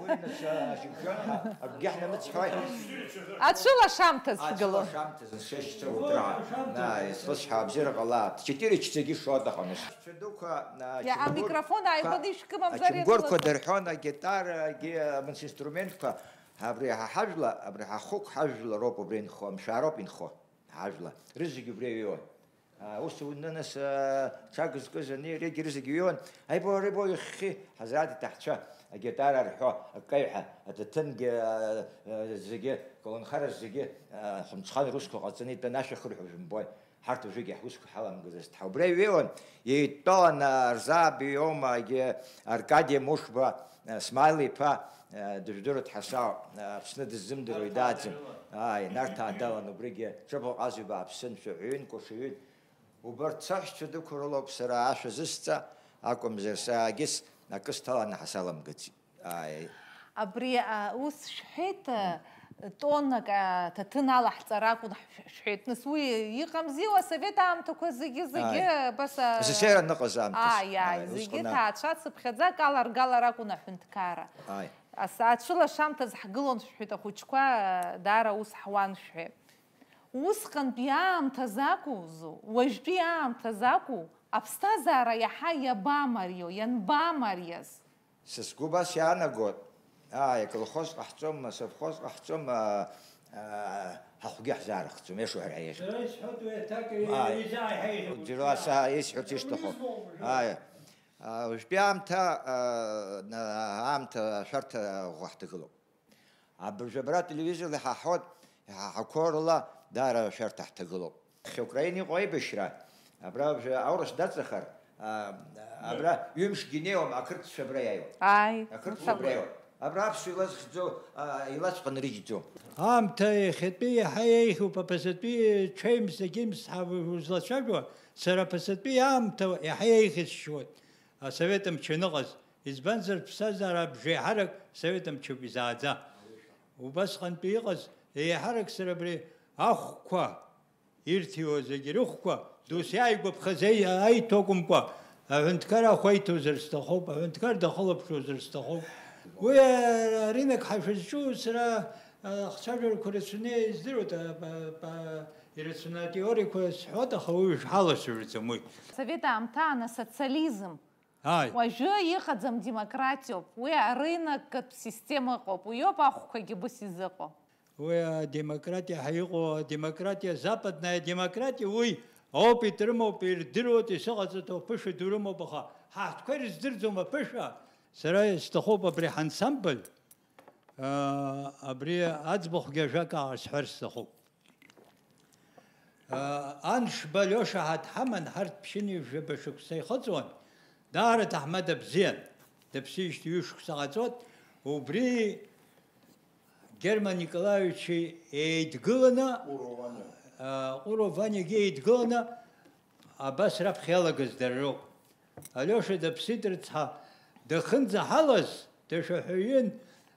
Уи нас, а, шьыбжьон, а, акгьы ҳнамыцҳәои. Ацәылашамҭаз шәгылоуп. Ацәылашамҭаз, шесть часов утра. Ацәылашамҭаз. На, исхысҳәаабзиара ҟалап. Четыре часагьы шоит аҟаны. Шәдуқәа, а, Иа-, ачамгәырқәа, амикрофон ааигәаны ишәкым, амзар ачамгәырқәа ианылаз. Дырҳәон, агитарагьы, амс-, инструментқәа. Абри ҳа ҳажәла, абри ҳа хықә ҳажәлароуп убри инхо, амшәаароуп инхо, ҳажәла. Рызегь убри иҩуан. А, ус уны нас, а, ҽак зкыз ани, иарагьы рызегь иҩуан. Аибо, аибо, иххьи, Ҳазраҭ иҭаҳцәа, агитара рҳәо, аккаҩҳәа, аҭаҭынгьы, а, а, зегьы, аколнхара зегьы, а, Хәымцхан русқәа ҟаҵаны итәан, ашәа хырҳәо шәымбои. Ҳарҭ уажәыгьы ҳусқәа ҳаламгацызт ҳәа. Убри аҩеиуан, еидтәалан, Арзааб иоума, егьи Аркади Мушба, Смаил-иԥа, дыжәдыруеит ҳасау, Аԥсны дыззымдыруа идааӡам. Ааи, Нарҭаа далан, убригьы ҿыбӷаҟазҩы бааԥсын, шәаҳәаҩын, кәашаҩын. Убарҭ саҳәшьцәа дықәырылоуп сара ашәа зысҵа, акәымзар саагьыс акы сҭаланы ҳасаламгаӡеит. Ааи. Абри, а, ус шәҳәеит, а, тоннак, а, ҭаҭын алаҳҵар акәын ҳшәҳәеит. Нас уи иҟамзи, уи асовет аамҭақәа зегьы, зегьы Ааи. абас, а, Асесср аныҟаз аамҭаз. Ааи, ааи, Ааи, зегьы усҟан, ааи. ҭаацәацыԥхьаӡа акаларгалар акәын аҳәынҭқарра. Ааи. Ас, ацәылашамҭаз ҳгылон шәҳәеит, ахәыҷқәа, а, даара ус ҳуан шәҳәеит. Усҟантәи аамҭаз акәзу, уажәтәи аамҭаз акәу, аԥсҭазаара иаҳа иабамариоу, ианбамариаз? Са сгәы убас иаанагоит, ааи, аколхоз ҟаҳҵом, асовхоз ҟаҳҵом, аа, аа, ҳахәгьы ҳзаарыхӡом, иашоу ҳәа иахьа. Сара исҳәоит уи аҭак Ааи. изааиҳәеит. Џьара са исҳәарц исҭаху. Ааи. Аа, уажәтәи аамҭа, аа, на-, аамҭа ашәарҭа ӷәӷәа ҳҭагылоуп. Абыржә абра ателевизорла иҳаҳауеит, иҳаҳақәоу рыла даара ашәарҭа ҳҭагылоуп. Иахьа Украина иҟоу аибашьра, абра абжа аурыс даҵахар, а, абра ҩымшгьы инеиуам, ақырҭцәа абра иааиуеит. Ааи, Ақырҭцәа абра иааиуеит. Абра аԥсуа илазхьӡо, а, илаҵәҟьаны рыжьӡом. Аамҭа иахьатәи иаҳа еиӷьуп, аԥасатәи ҽеимз, егьимз ҳа-, узлацәажәо, сара аԥасатәи аамҭа иаҳа еиӷьысшьуеит, асовет мчы аныҟаз. Избанзар, ԥсҭазаара абжеиҳарак Совет мчуп изааӡа. Убасҟантәи иҟаз еиҳарак сара абри ахәқәа ирҭиуа зегьы рыхәқәа досу иааигәаԥхаз аи-, аиҭо акәымкәа, аҳәынҭқар ахә аиҭозар сҭахуп, аҳәынҭқар дахылаԥшуазар сҭахуп. Уи, а, аринок ҳәа шәызҿу сара, а, ахцәажәарақәа рацәаны издыруеит, а, ба-, ба-, ирацәаны атеориақәа сҳәоит, аха уи шәҳалацәажәаӡом уи. Совет аамҭа ана социализм Ааи. Уажәы иҟаӡам демократиоуп, уи арыноктә система ыҟоуп, уиоуп ахәқәагьы убыс изыҟоу. Уи адемократиа ҳәа иҟоу, адемократиа, западная демократиа, уи опыт рымоуп, ирдыруеит, ишыҟаҵатәу ԥышәа ду рымоуп, аха ҳаҳтәқәа ирыздырӡом аԥышәа. Сара исҭахуп абри ҳансамбль, аа, абри аӡбахәгьы ажәак аасҳәар сҭахуп. Аншба Алиоша ҳа дҳаман, ҳарҭ ԥшьынҩажәаба шықәса ихыҵуан, даара ҭаҳмада бзиан, дыԥсижьҭеи ҩышықәса ҟаҵоит, убри Герман Николаевичи еидгыланы, Ҟәыро Ваниа. Ҟәыро Ваниагьы еидгыланы, абас раԥхьа иалагаз дара роуп. Алиоша дыԥсит рыцҳа, дахынӡаҳалаз, дашәаҳәаҩын,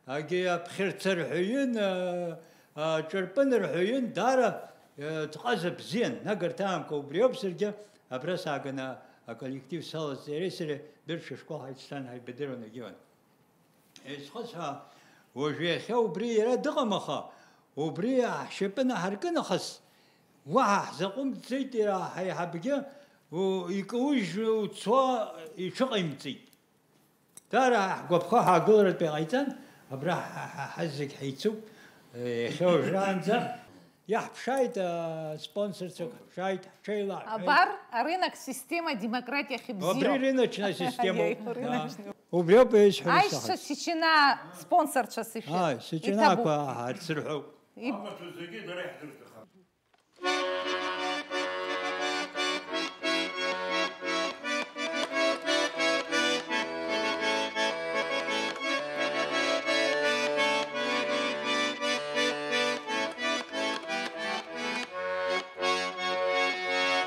агьи аԥхьарца рҳәаҩын, а, а, ҿырпын рҳәаҩын, даара, а, дҟаза бзиан, нагарҭаамка убриоуп, саргьы абра сааганы аколлектив салаз иареи сареи Бырча ашкол ҳаицҭан, ҳаибадыруан, егьиуан. Исхысҳәаа, уажә иахьа убри иара дыҟам, аха убри ҳшьапы наҳаркы нахыс, уаҳа ҳзаҟәымҵӡеит, иара ҳаиҳабгьы у-, икаужь уцо иҽыҟаимҵеит. Даара ҳгәаԥхо ҳаагыларатәы иҟаиҵан, абра ҳа, ҳа, ҳазегь ҳаицуп, иахьа уажәраанӡа. Иаҳԥшааит, а, спонсорцәак, ҳԥшааит, ҳҽеилаҳәҳәеит. Абар, арынок система демократиа ахьыбзиоу. Абри рыночная система. Аиеи, рыночная. Убриоуп исҳәара Аишьцәа сҭахыз. Сичина спонсорцәас ишәы. Ааи, сичинақәа Иҭабуп. Ҳарцырҳәоуп. Иб- Амаҭәа зегьы дара иаҳдырҭахап.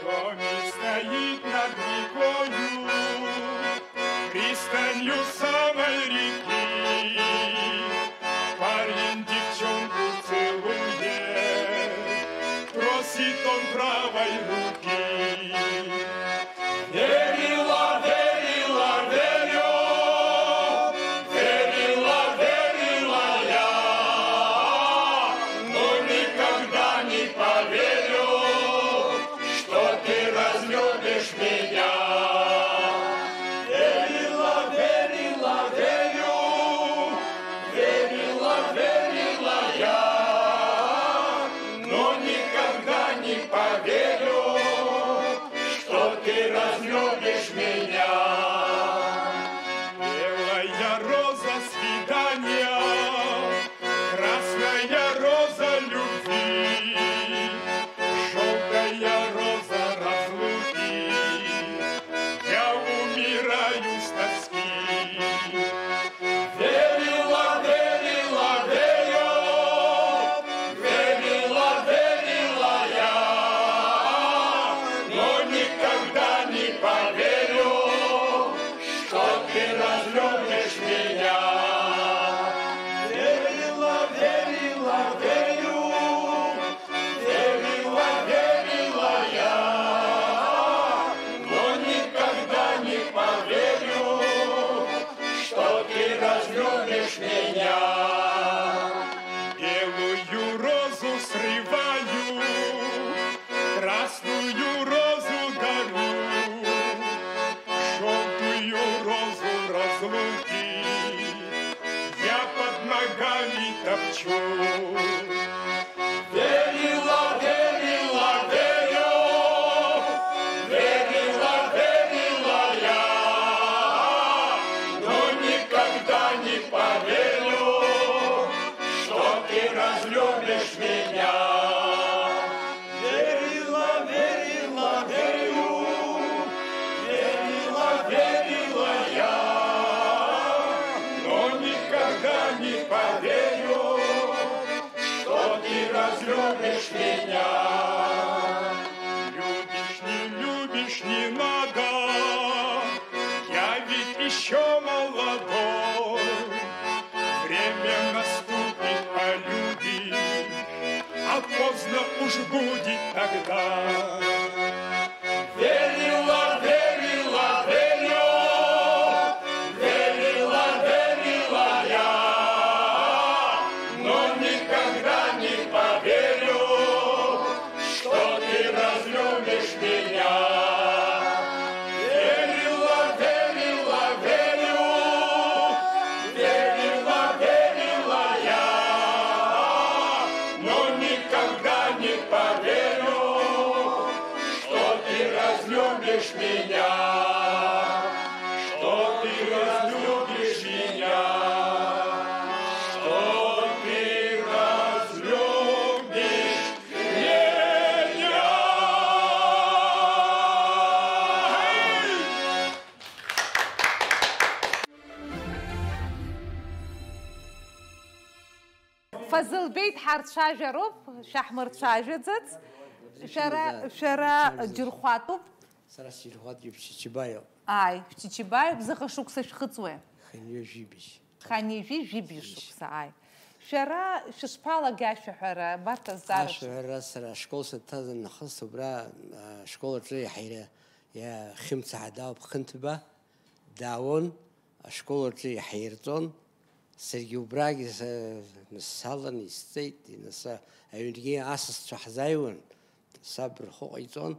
Домик стоит над рекою, пристанью самой реки. Парень девчонку целует, Не надо, я ведь еще молодой. Время наступит, а люди, а поздно уж будет тогда. Верила, верила, верю, верила, верила я, но никогда не поверю, что ты разлюбишь меня. Верила, верила, верю, верила, верила я, но никогда не поверю, что ты разлюбишь меня, что ты разлюбишь меня, что ты разлюбишь меня. Фазылбеи дҳарцәажәароуп, шәаҳмырцәажәаӡац. Шәара, шәара џьырхәатәуп. Сара сирӷәӷәа Ҷыԥшьчыбаиоуп. Ааи, Ԥчичибаиоуп, заҟа шықәса шәхыҵуеи? Хынҩажәибжь. Ханижәи жәибжь шықәса, ааи. Шәара шәышԥалагеи ашәаҳәара, абарҭ азҵаарақәа? Ашәаҳәара сара ашкол сынҭаз нахыс убра ашкол аҿы иаҳа иара хьымца ҳадауп, Хынҭба даауан, ашкол аҿы иаҳирҵон. Саргьы убрагьы салан исҵеит, нас аҩнгьы асасцәа ҳзааиуан, саб рхәы ҟаиҵон,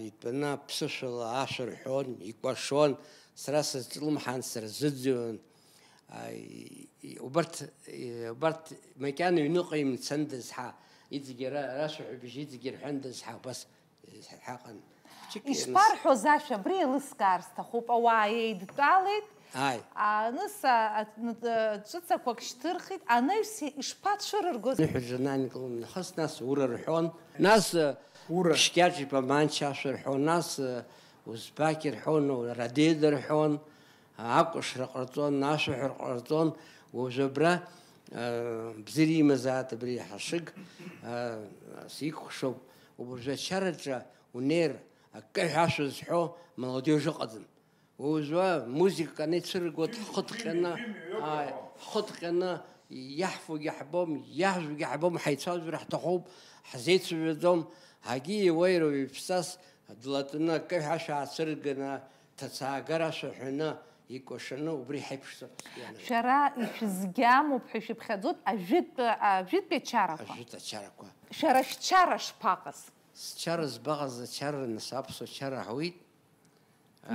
итәаны аԥсышәала ашәа рҳәон, икәашон, сара сызҿлымҳан, сырзыӡырҩуан. Убарҭ, убарҭ макьана ҩныҟа имцандаз ҳа, иҵегьы ара, рашәаҳәабжь иҵегьы рҳәандаз ҳа убас ҳаҟан. Ԥшьык ианыс- Ишԥарҳәоз ашәа, абри еилыскаар сҭахуп, ауаа еидтәалеит, Ааи. Аныс ҿыцақәак шьҭырхит, анаҩс ишԥацәырыргоз? Ныҳәаҿа нанкылон, нахыс нас ура рҳәон, нас Ура. Шкьаҿ-иԥа Манча ашәа рҳәон, нас Узбақь рҳәон, Радеда рҳәон, акәашара ҟарҵон, ашәаҳәара ҟарҵон, уажә абра Бзиа имазааит абри ҳашыг, сикәхшоуп, уажәы ачараҿы унеир, аккаҳәа ашәа зҳәо молодежь ыҟаӡам. Уажәы музыкак анеицәыргоит, ҳхы ҭҟьаны, ааи, ҳхы ҭҟьаны иаҳфогьы ҳбом, иаҳжәгьы ҳбом, ҳаицәажәар ҳҭахуп, ҳзеицәажәаӡом, ҳагьи уеира ҩаԥҵас длатәаны аккаҳәа ашә аацәырганы, ҭацаагара ашәа ҳәаны, икәашаны убри ҳаиԥшӡоуп макьана. Шәара ишәызгьамоуп ҳәа шәыԥхьаӡоит ажәытә, ажәытәи ачарақәа. Ажәытә ачарақәа. Шәара шәчара шԥаҟаз? Счара збаҟаз ачара, нас аԥсуа чара ҳауит.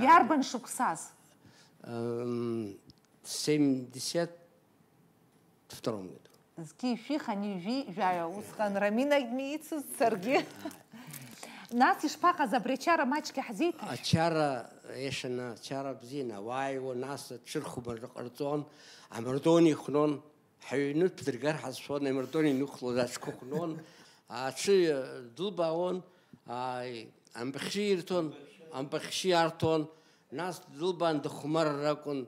Иарбан шықәсаз? Семьдесят втором году. Зқьи шәи хани жәи жәаҩа, усҟан Раминагьы ицыз, саргьы. Нас ишԥаҟаз абри ачара маҷк иаҳзеиҭашәҳәа? Ачара, ешаны, ачара бзианы ауааиуа, нас аҽырхәмарра ҟарҵон, амардуан ихәнон, ҳаҩны ԥдыргар ҳазшәон, амардуан инықәлоз аҽқәа хәнон, аҽы дылбаауан, ааи, ампахьшьы ирҭон, ампахьшьы иарҭон, нас дылбаан дыхәмарыр акәын.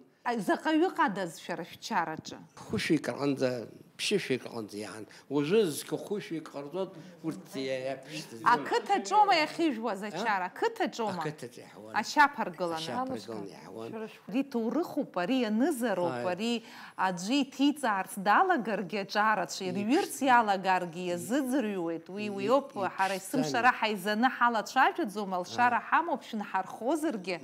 Заҟаҩы ҟадаз шәара шәчараҿы? Хәышәи краҟынӡа, ԥшьышәи краҟынӡа иаан. Уажәы зқьы хәышәи ҟарҵоит, урҭ иаԥшьҭаз. Ақыҭаҿоума иахьыжәуаз ачара? Ақыҭаҿоума? Ақыҭаҿы иаҳуан. Ашьаԥаргыланы. Ашьаԥаргыланы иаҳуан. Ари ҭоурыхуп, ари ианызароуп, ари аӡәы иҭиҵаарц далагаргьы аҿарацәа, ирҩырц иалагаргьы иазыӡырҩуеит, уи, уиоуп, ҳара есымша ара ҳаизаны ҳалацәажәаӡом, алшара ҳамоуп, шәынҳархозаргьы,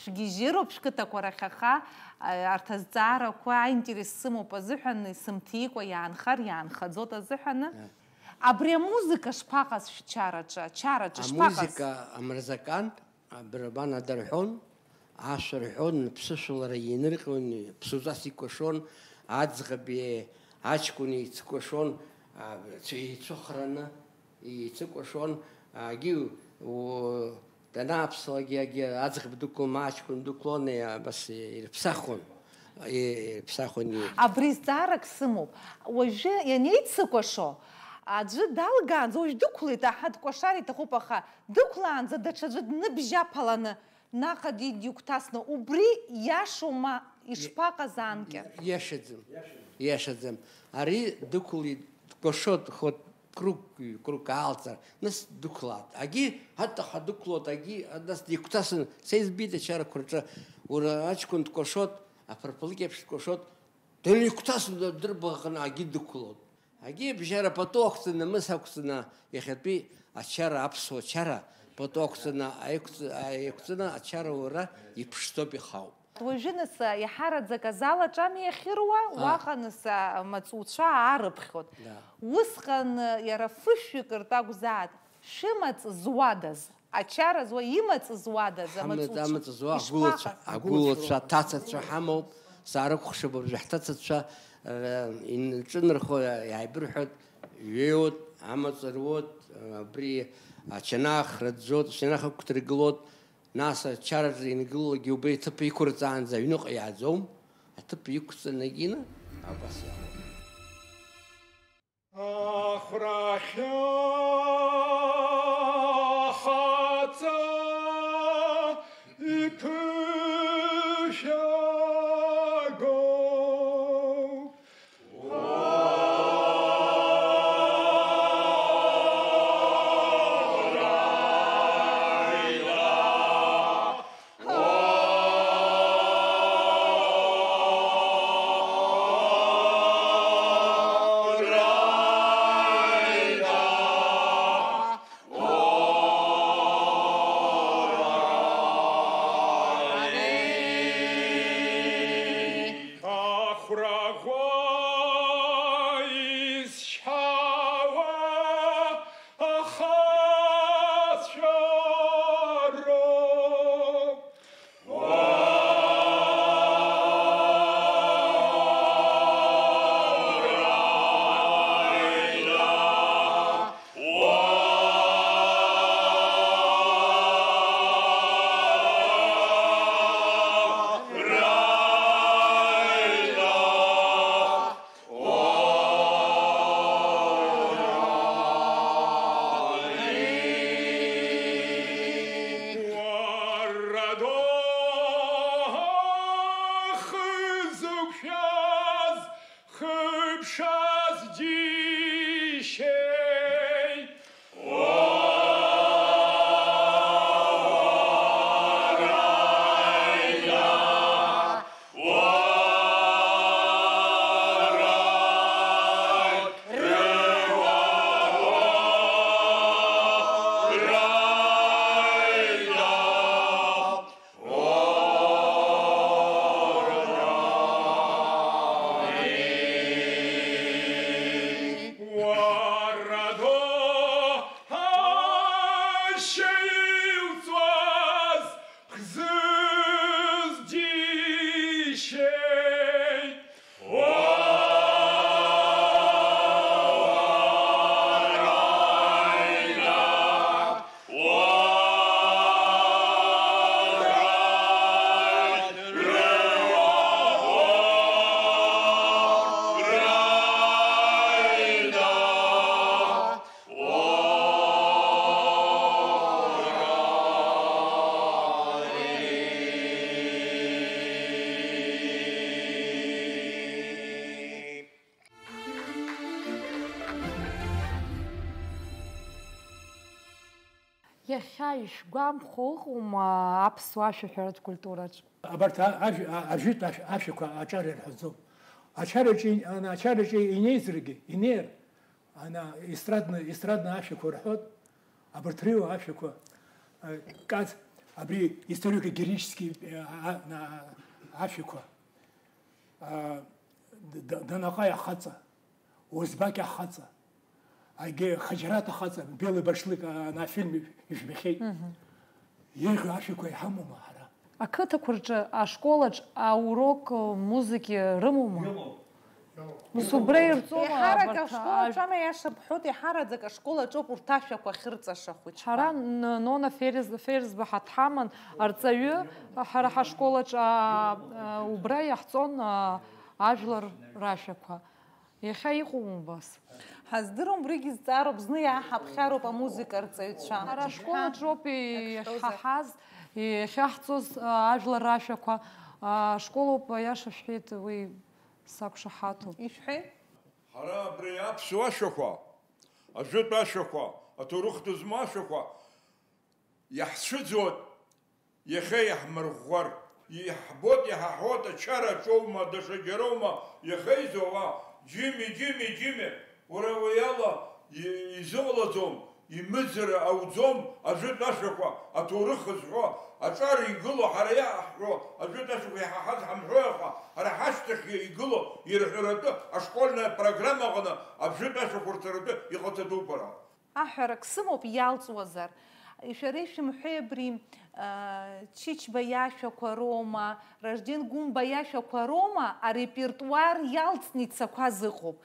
шәгьежьыроуп шәқыҭақәа рахь, аха, а, арҭ азҵаарақәа аинтерес сымоуп азыҳәан, исымҭикәа иаанхар, иаанхаӡоит азыҳәаны. Абри амузыка шԥаҟаз шәчараҿы, ачараҿы шԥаҟаз? Амузыка амырзакант Абырабан адарҳәон, ашәа рҳәон, ԥсышәала инырҟьон, ԥсуҵас икәашон, аӡӷаби аҷкәыни еицыкәашон, еицәыхраны еицыкәашон, агьи данааԥсалакгьы аӡӷаб дықәлом, аҷкәын дықәлон, абас ирыԥсахуан, ирыԥсахуан. Абри зҵаарак сымоуп. Уажәы ианеицыкәашо, аӡәы далгаанӡа уажә дықәлеит, аҳа, дкәашар иҭахуп, аха Дықәлаанӡа даҽаӡәы дныбжьаԥаланы наҟ ди-, дигәҭасны, убри иашоума, ишԥаҟаз анкьа? Иашаӡам, иашаӡам. Ари дықәлеит, дкәашоит, ход Круг, круг аалҵыр, нас дықәлааит. Агьи аҭахәа дықәлоит, агьи, нас дигәҭасын, са избеит ачарақәа рҿы, уара аҷкәын дкәашоит, аԥырԥылгьы еиԥш дкәашоит, данигәҭасын, дырбаӷаны агьи дықәлоит. Агьи абжьара пату ақәҵаны, мыс ақәҵаны, иахьатәи ачара, аԥсуа чара, пату ақәҵаны, аиқәҵ-, аиқәҵаны ачара уара иԥшӡоуп, ихаауп. Уажәы, нас, иаҳараӡак азал аҿами иахьыруа, А. уаҟа, нас, амаҵуцәа аарыԥхьоит. Да. Усҟан, иара фышәҩык ртәы акәзааит, шәымаҵ зуадаз, ачара зуа имаҵ зуадаз Ҳамаҵ, амаҵуцәа амаҵ зуа ишԥаҟаз? Агәылацәа, агәылацәа, аҭацацәа ҳамоуп, саарықәхшәап, абыржәы ҳҭацацәа, э, инҿынархо иааибырҳәоит, ҩеиуеит, амаҵ руеит, э, абри ачанах рыӡәӡәоит, ачанах ықәдыргылоит, Нас ачараҿы ингылогьы убри аҭыԥ иқәырҵаанӡа аҩныҟа иааӡом, аҭыԥ иқәҵаны егьины абас иаауеит. Ахәрахьы ахаҵа иԥышәагоу. Ахәрагәа изшьауа ахацәа роуп. Уара дохы зықәшәаз, хыԥшаз џьишьеит. Уара дохы шеилҵуаз хзыз џьишьеит. Иахьа ишәгәамԥхо ыҟоума аԥсуа ашәаҳәаратә культураҿ? Абарҭ а-, ажә-, а-, ажәытә ашә-, ашәақәа аҿар ирҳәаӡом. Ачараҿы ин-, ана-, ачараҿы инеизаргьы, инеир, ана, естрадный, естрадный ашәақәа рҳәоит, абарҭ рыла ашәақәа, э, кац, абри историко-героический, э, а-, на-, ашәақәа. А, д-, д-, Данаҟаи ахаҵа, Озбак ахаҵа, егьи Хаџьараҭ ахаҵа, Белый башлык, а, ана афильм ижәбахьеит. Мгм. Еиӷьу ашәақәа иҳамоума ҳара? Ақыҭақәа рҿы ашколаҿ аурок музыки рымоума? Рымоуп. Ус убра ирҵома? Еиҳарак абарҭ ашколаҿ, ажә- ама, иаша бҳәоит, еиҳараӡак ашколаҿоуп урҭ ашәақәа ахьырҵаша ахәыҷқәа. Ҳара Н-, Нона Ферез-, Ферзба ҳа дҳаман, арҵаҩы, ҳара ҳашколаҿ, а, а, убра иаҳҵон, а, ажәлар рашәақәа. Иахьа иҟоума убас? Ҳаздыруам, убригьы зҵаароуп, зны иааҳаԥхьароуп амузыка арҵаҩцәа. Ҳара ашколаҿ роуп иҳаҳаз, иахьаҳҵоз, а, ажәлар рашәақәа. А, ашколоуп, аиаша шәҳәеит, уи сақәшаҳаҭуп. Ишәҳәеи? Ҳара абри аԥсуа ашәақәа Ажәытә ашәақәа, аҭоурых ду змоу ашәақәа иаҳцәыӡуеит, иахьа иаҳмырӷәӷәар. Иаҳбоит, иҳаҳауеит, ачара аҿоума, даҽаџьароума, иахьа изоуа, Џьими, Џьими, Џьими, уара уи ала и-, изыҟалаӡом, имыӡара ауӡом, ажәытә ашәақәа, аҭоурых зҳәо, аҿар игылоу, ҳара иаҳҳәо, ажәытә ашәақәа иҳаҳаз ҳамҳәои аха, ҳара ҳашьҭахь игылоу ирҳәаратәы ашкольная программа аҟны абжатә ашәақәырҭаратәы иҟаҵатәуп ара. Аҳәарак сымоуп, иалҵуазар. Шәара ишәымҳәеи абри, а, Чичба иашәақәа роума, Ражден Гәымба иашәақәа роума арепертуар иалҵны ицақәаз ыҟоуп.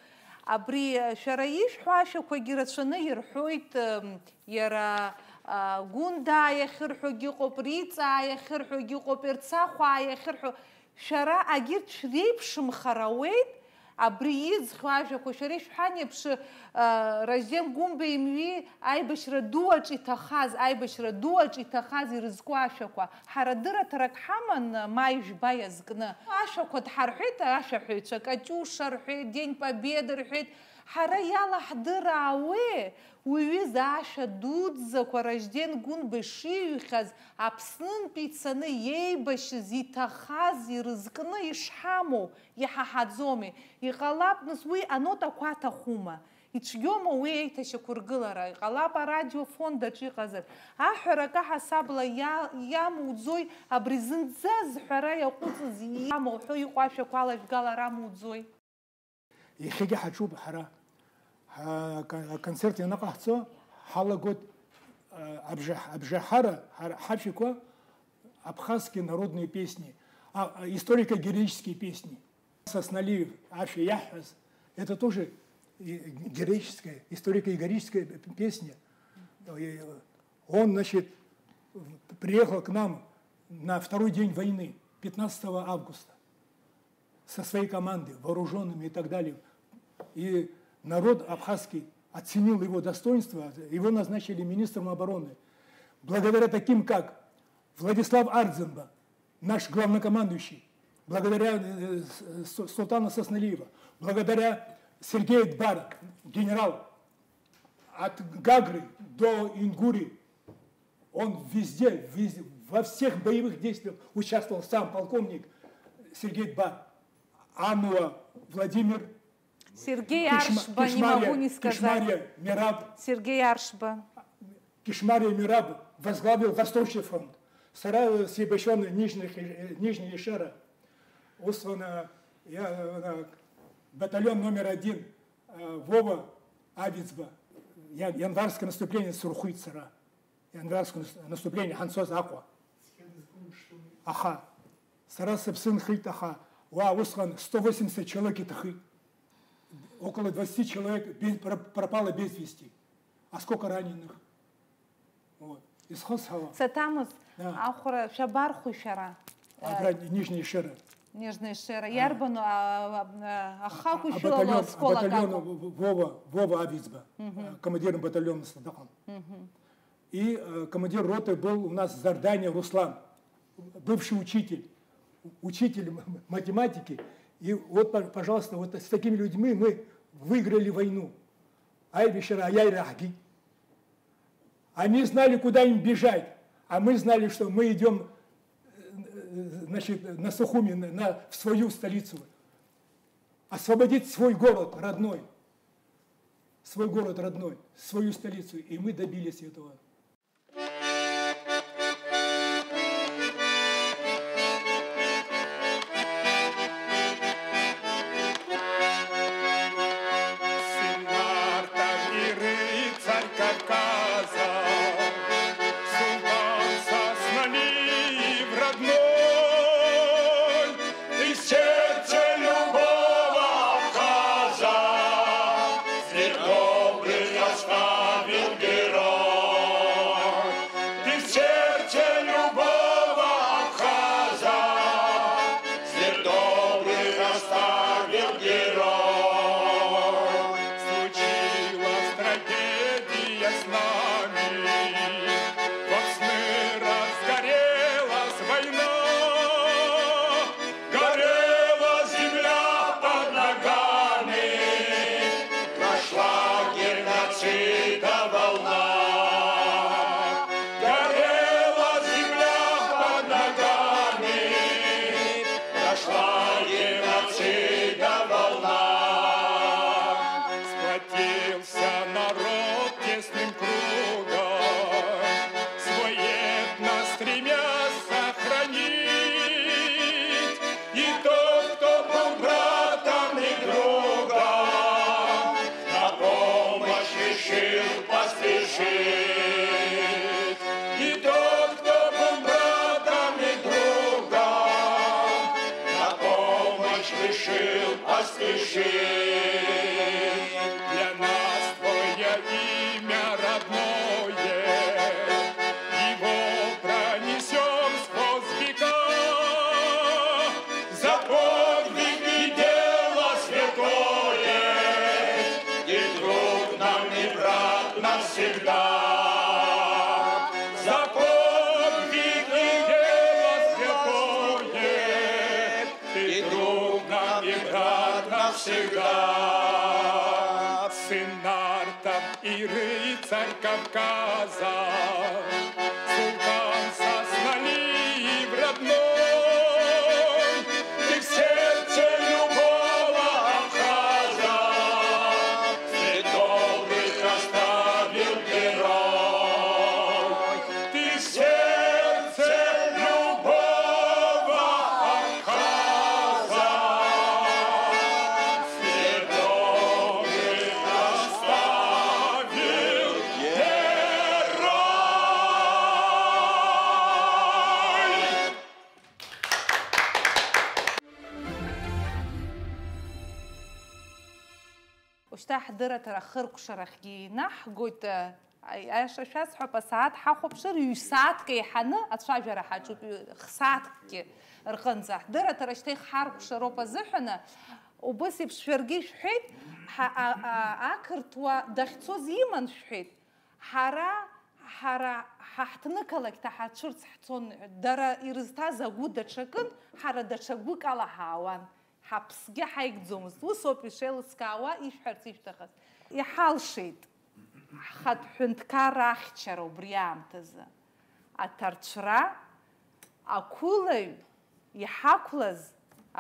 Абри, а, шәара ишәҳәо ашәақәагьы рацәаны ирҳәоит, м, иара, а, Гәындаа иахьырҳәогьы ыҟоуп, Риҵаа иахьырҳәогьы ыҟоуп, Ерцахәаа иахьырҳәо. Шәара агьырҭ шәреиԥшымхар ауеит, абри иӡхьоу ажәақәа шәара ишәҳәан еиԥш, а, Ражден Гәымба имҩеи аибашьра ду аҿы иҭахаз, аибашьра ду аҿы иҭахаз ирызку ашәақәа. Ҳара дырраҭарак ҳаман, маи жәба иазкны. Ашәақәа дҳарҳәеит, ашәаҳәаҩцәа, Катиуша рҳәеит, День Победы рҳәеит. Ҳара иалаҳдыраауеи? Уи ҩыза ашәа дуӡӡақәа Ражден Гәынба ишиҩхьаз, Аԥснынтәи ицаны иеибашьыз, иҭахаз, ирызкны ишҳамоу иҳаҳаӡомеи? Иҟалап, нас, уи анотақәа аҭахума? Ицәгьоума уи аиҭашьақәыргылара? Иҟалап, арадиофонд аҿы иҟазар. Аҳәарак аҳасабала иа-, иамуӡои абри зынӡа зҳәара иаҟәыҵыз, иамоу ҳәа иҟоу ашәақәа алажәгалар амуӡои? Иахьагьы ҳаҿуп ҳара. Ҳа-, ка-, аконцерт ианаҟаҳҵо, ҳалагоит, а, абжа-, абжаҳара, ҳара, ҳажәақәа, абхазские народные песни, а, а, историко-героические песни. Сасналиев ашәа иаҳҳәаз, это тоже и-, героическая, историко-героическая п-, песня. И он, значит, в-, приехал к нам на второй день войны, пятнадцатого августа. Со своей командой, вооружёнными и так далее. И народ абхазский оценил его достоинство, его назначили министром обороны. Благодаря таким, как Владислав Ардзинба, наш главнокомандующий, благодаря, э, с-, с-, Султана Сасналиева, благодаря Сергею Дбар, генерал, от Гагры до Ингурии, он везде, везде, во всех боевых действиях участвовал сам полковник Сергей Дбар. Ануа Владимир, Сергей Кишма-, Аршба, не Кишмария, могу не сказать. Кишмария Мераб. Сергей Аршба. Кишмария Мераб возглавил Восточный фронт. Сара, э, сеибашьуан Нижний Хи-, э, Нижний Ешера. Усвана, я, э, батальон номер один, э, Вова Авицба. Я, январское наступление сырхәит сара. Ианраск нас-, наступление ҳанцоз Аҟәа. Аха, сара сыԥсы нхеит, аха уа усҟан сто восемьдесят человек иҭахеит. Около двадцати человек бе-, про-, пропало без вести. А сколько раненых? Вот. Исхысҳәаауа. Саҭамыз, да, ахәра шәабархәи шәара? Абра Нижняя Шера. Нижняя Шера. А. Иарбану, а, а, а, ахақә А, ишәылало, батальон, аскол батальон акакәу? В-, В-, Вова, Вова Авицба, Мгм. а, командиром батальона дыҟан. Мгм. И, э, командир роты был у нас Зардания Руслан, бывший учитель, учитель м-, м-, математики. И вот, п-, пожалуйста, вот с такими людьми мы выиграли войну. Аибашьра аиааира ҳгеит. Они знали, куда им бежать, а мы знали, что мы идём, э, э, значит, на Сухуми, на, на, в свою столицу. Освободить свой город родной. Свой город родной, свою столицу. И мы добились этого. Синарта и рыцарь Кавказа, султан Сасналиев родной, ты сердце любого абхаза свернёбрый оставил герой. Для нас твое имя родное, его пронесём сквозь века. За подвиг и дело святое, и друг нам, и брат навсегда. За подвиг и дело святое, и друг нам, и брат навсегда. Сын Нарта и рыцарь Кавказа, султан Сасаналиев родной, ты в сердце любого абхаза свет добрый оставил герой. Ты в сердце любого абхаза свет добрый оставил герой. Ушьҭа ҳдырраҭара ахыркәшарахьгьы инаҳгоит. Аи-, аиаша шәасҳәап, асааҭ ҳахәаԥшыр, ҩ-сааҭк еиҳаны ацәажәара ҳаҿуп, ҩ-, х-сааҭкгьы рҟынӡа. Ҳдырраҭара шьҭа ихҳаркәшароуп азыҳәаны, убыс еиԥш шәаргьы ишәҳәеит, ҳа-, а-, а-, ақырҭуа дахьцоз иман шәҳәеит. Ҳара, ҳара ҳа ҳҭнықалақь ҭаҳацәырц ҳцон, дара ирызҭаз агәы даҽакын, ҳара даҽа гәык ала ҳаауан. Ҳаԥсгьы ҳаигӡомызт. Усоуп ишеилыскаауа, ишәҳәарц ишәҭахыз. Иҳалшеит ҳхатә ҳәынҭқарра ахьчара убри аамҭазы. Аҭарцәра, ақәылаҩ иҳақәлаз,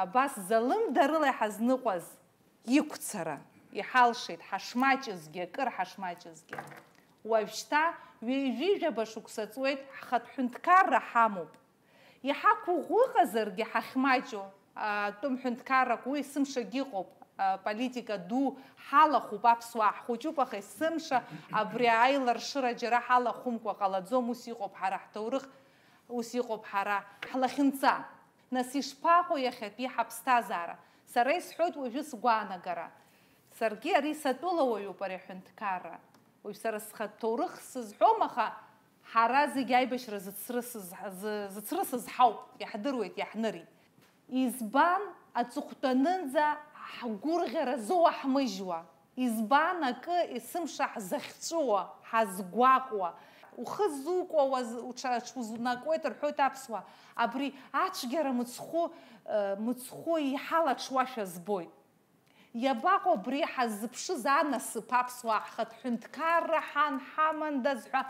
абас залымдарыла иҳазныҟәаз иқәцара. Иҳалшеит ҳашмаҷызгьы, акыр ҳашмаҷызгьы. Уажәшьҭа ҩажәижәаба шықәса ҵуеит, ҳхатә ҳәынҭқарра ҳамоуп. Иҳақәыӷәӷәо ыҟазаргьы ҳахьмаҷу, а, тәым ҳәынҭқаррак уи есымшагьы ыҟоуп, а, политика ду ҳалахәуп, аԥсуаа ҳхәыҷуп, аха есымша абри аиларшыра џьара ҳалахәымкәа ҟалаӡом, ус иҟоуп ҳара ҳҭоурых, ус иҟоуп ҳара ҳлахьынҵа. Нас ишԥаҟоу иахьатәи ҳаԥсҭазаара? Сара исҳәоит уажәы сгәаанагара. Саргьы ари сатәылауаҩуп, ари аҳәынҭқарра. Уажә сара схатә ҭоурых сызҳәом, аха ҳара зегь аибашьра зыцрысыз, зы-, зыцрысыз ҳауп, иаҳдыруеит, иаҳнырит. Избан аҵыхәтәанынӡа ҳгәырӷьара зоуаҳмыжьуа? Избан акы есымша ҳзахьҵәыуа, ҳазгәаҟуа? Ухы зукуа уаз-, уҽа-, аҽузунакуеит рҳәоит аԥсуаа. Абри ацәгьара мыцхәы, э, мыцхәы иҳалаҽуашәа збоит. Иабаҟоу абри ҳаззыԥшыз анасыԥ, аԥсуаа ҳхатә ҳәынҭқарра ҳан ҳамандаз ҳәа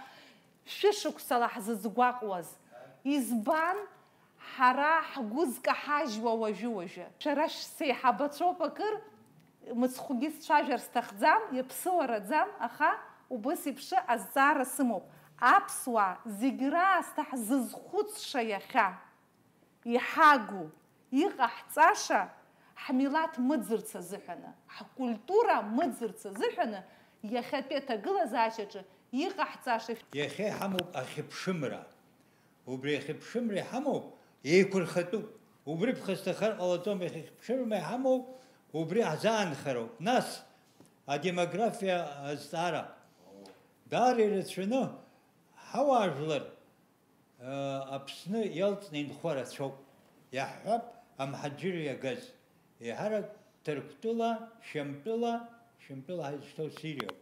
шәышықәсала ҳзызгәаҟуаз? Избан ҳара ҳгәы зкаҳажьуа уажәы-уажәы? Шәара шәсеиҳабацәоуп акыр, мыцхәгьы сцәажәар сҭахӡам, иаԥсыуараӡам, аха убыс еиԥшы азҵаара сымоуп. Аԥсуаа зегь раасҭа ҳзызхәыцша иахьа иҳагу, иҟаҳҵаша, ҳмилаҭ мыӡырц азыҳәаны, ҳкультура мыӡырц азыҳәаны, иахьатәи аҭагылазаашьаҿы иҟаҳҵаша. Иахьа иҳамоуп ахьыԥшымра. Убри ахьыԥшымра иҳамоуп, еиқәырхатәуп. Убри ԥхасҭахар ҟалаӡом, иахьа ихьыԥшымра иҳамоуп, убри ҳзаанхароуп. Нас, адемографиа азҵаара. Даара ирацәаны ҳауаажәлар Аԥсны иалҵны инхо рацәоуп, иаҳҳәап, амҳаџьырра иагаз, еиҳарак Ҭырқәтәыла, Шьамтәыла, Шьамтәыла ҳазышьҭоу Сириоуп.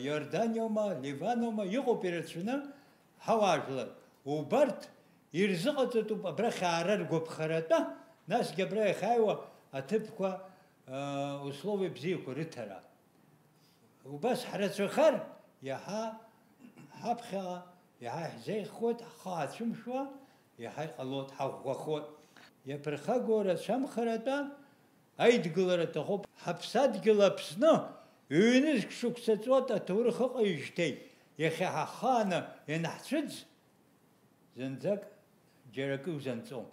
Иорданиоума, Ливаноума, иҟоуп ирацәаны ҳауаажәлар. Убарҭ ирзыҟаҵатәуп абрахь аара ргәаԥхаратәы, насгьы абра иахьааиуа аҭыԥқәа, условиа бзиақәа рыҭара. Убас ҳрацәахар, иаҳа ҳаԥхьаҟа, иаҳа иаҳзеиӷьхоит, ҳхы ацәымшәо, иаҳа иҟалоит, ҳаӷәӷәахоит. Иаԥырхагоу рацәамхаратәа аидгылара аҭахуп. Ҳаԥсадгьыл Аԥсны ҩ-нызқь шықәса ҵуеит аҭоурых ыҟаижьҭеи, иахьа ҳахааны ианаҳцәыӡ, зынӡак џьара акы иузанҵом.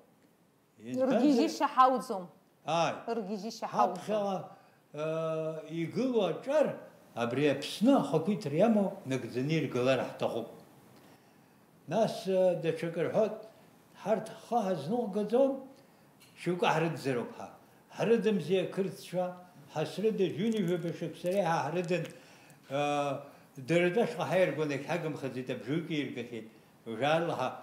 Избанзар, ргьежьышьа ҳауӡом. Ааи. Ргьежьышьа ҳауӡом. Ҳаԥхьаҟа, э, игылоу аҿар абри Аԥсны ахақәиҭра иамоу нагӡаны иргалар ҳҭахуп. Нас, э, даҽакы рҳәоит, ҳарҭ ҳхы ҳазныҟәгаӡом, шьоукы ҳрыцзароуп ҳәа. Ҳрыдымзи ақырҭцәа, ҳасрыдыз ҩынҩажәаба шықәса реиҳа ҳрыдын, аа, дара ртәы ашҟа ҳаиргон, егьҳагымхаӡеит, абжаҩык еиргахьеит. Уажәы ала ҳа-,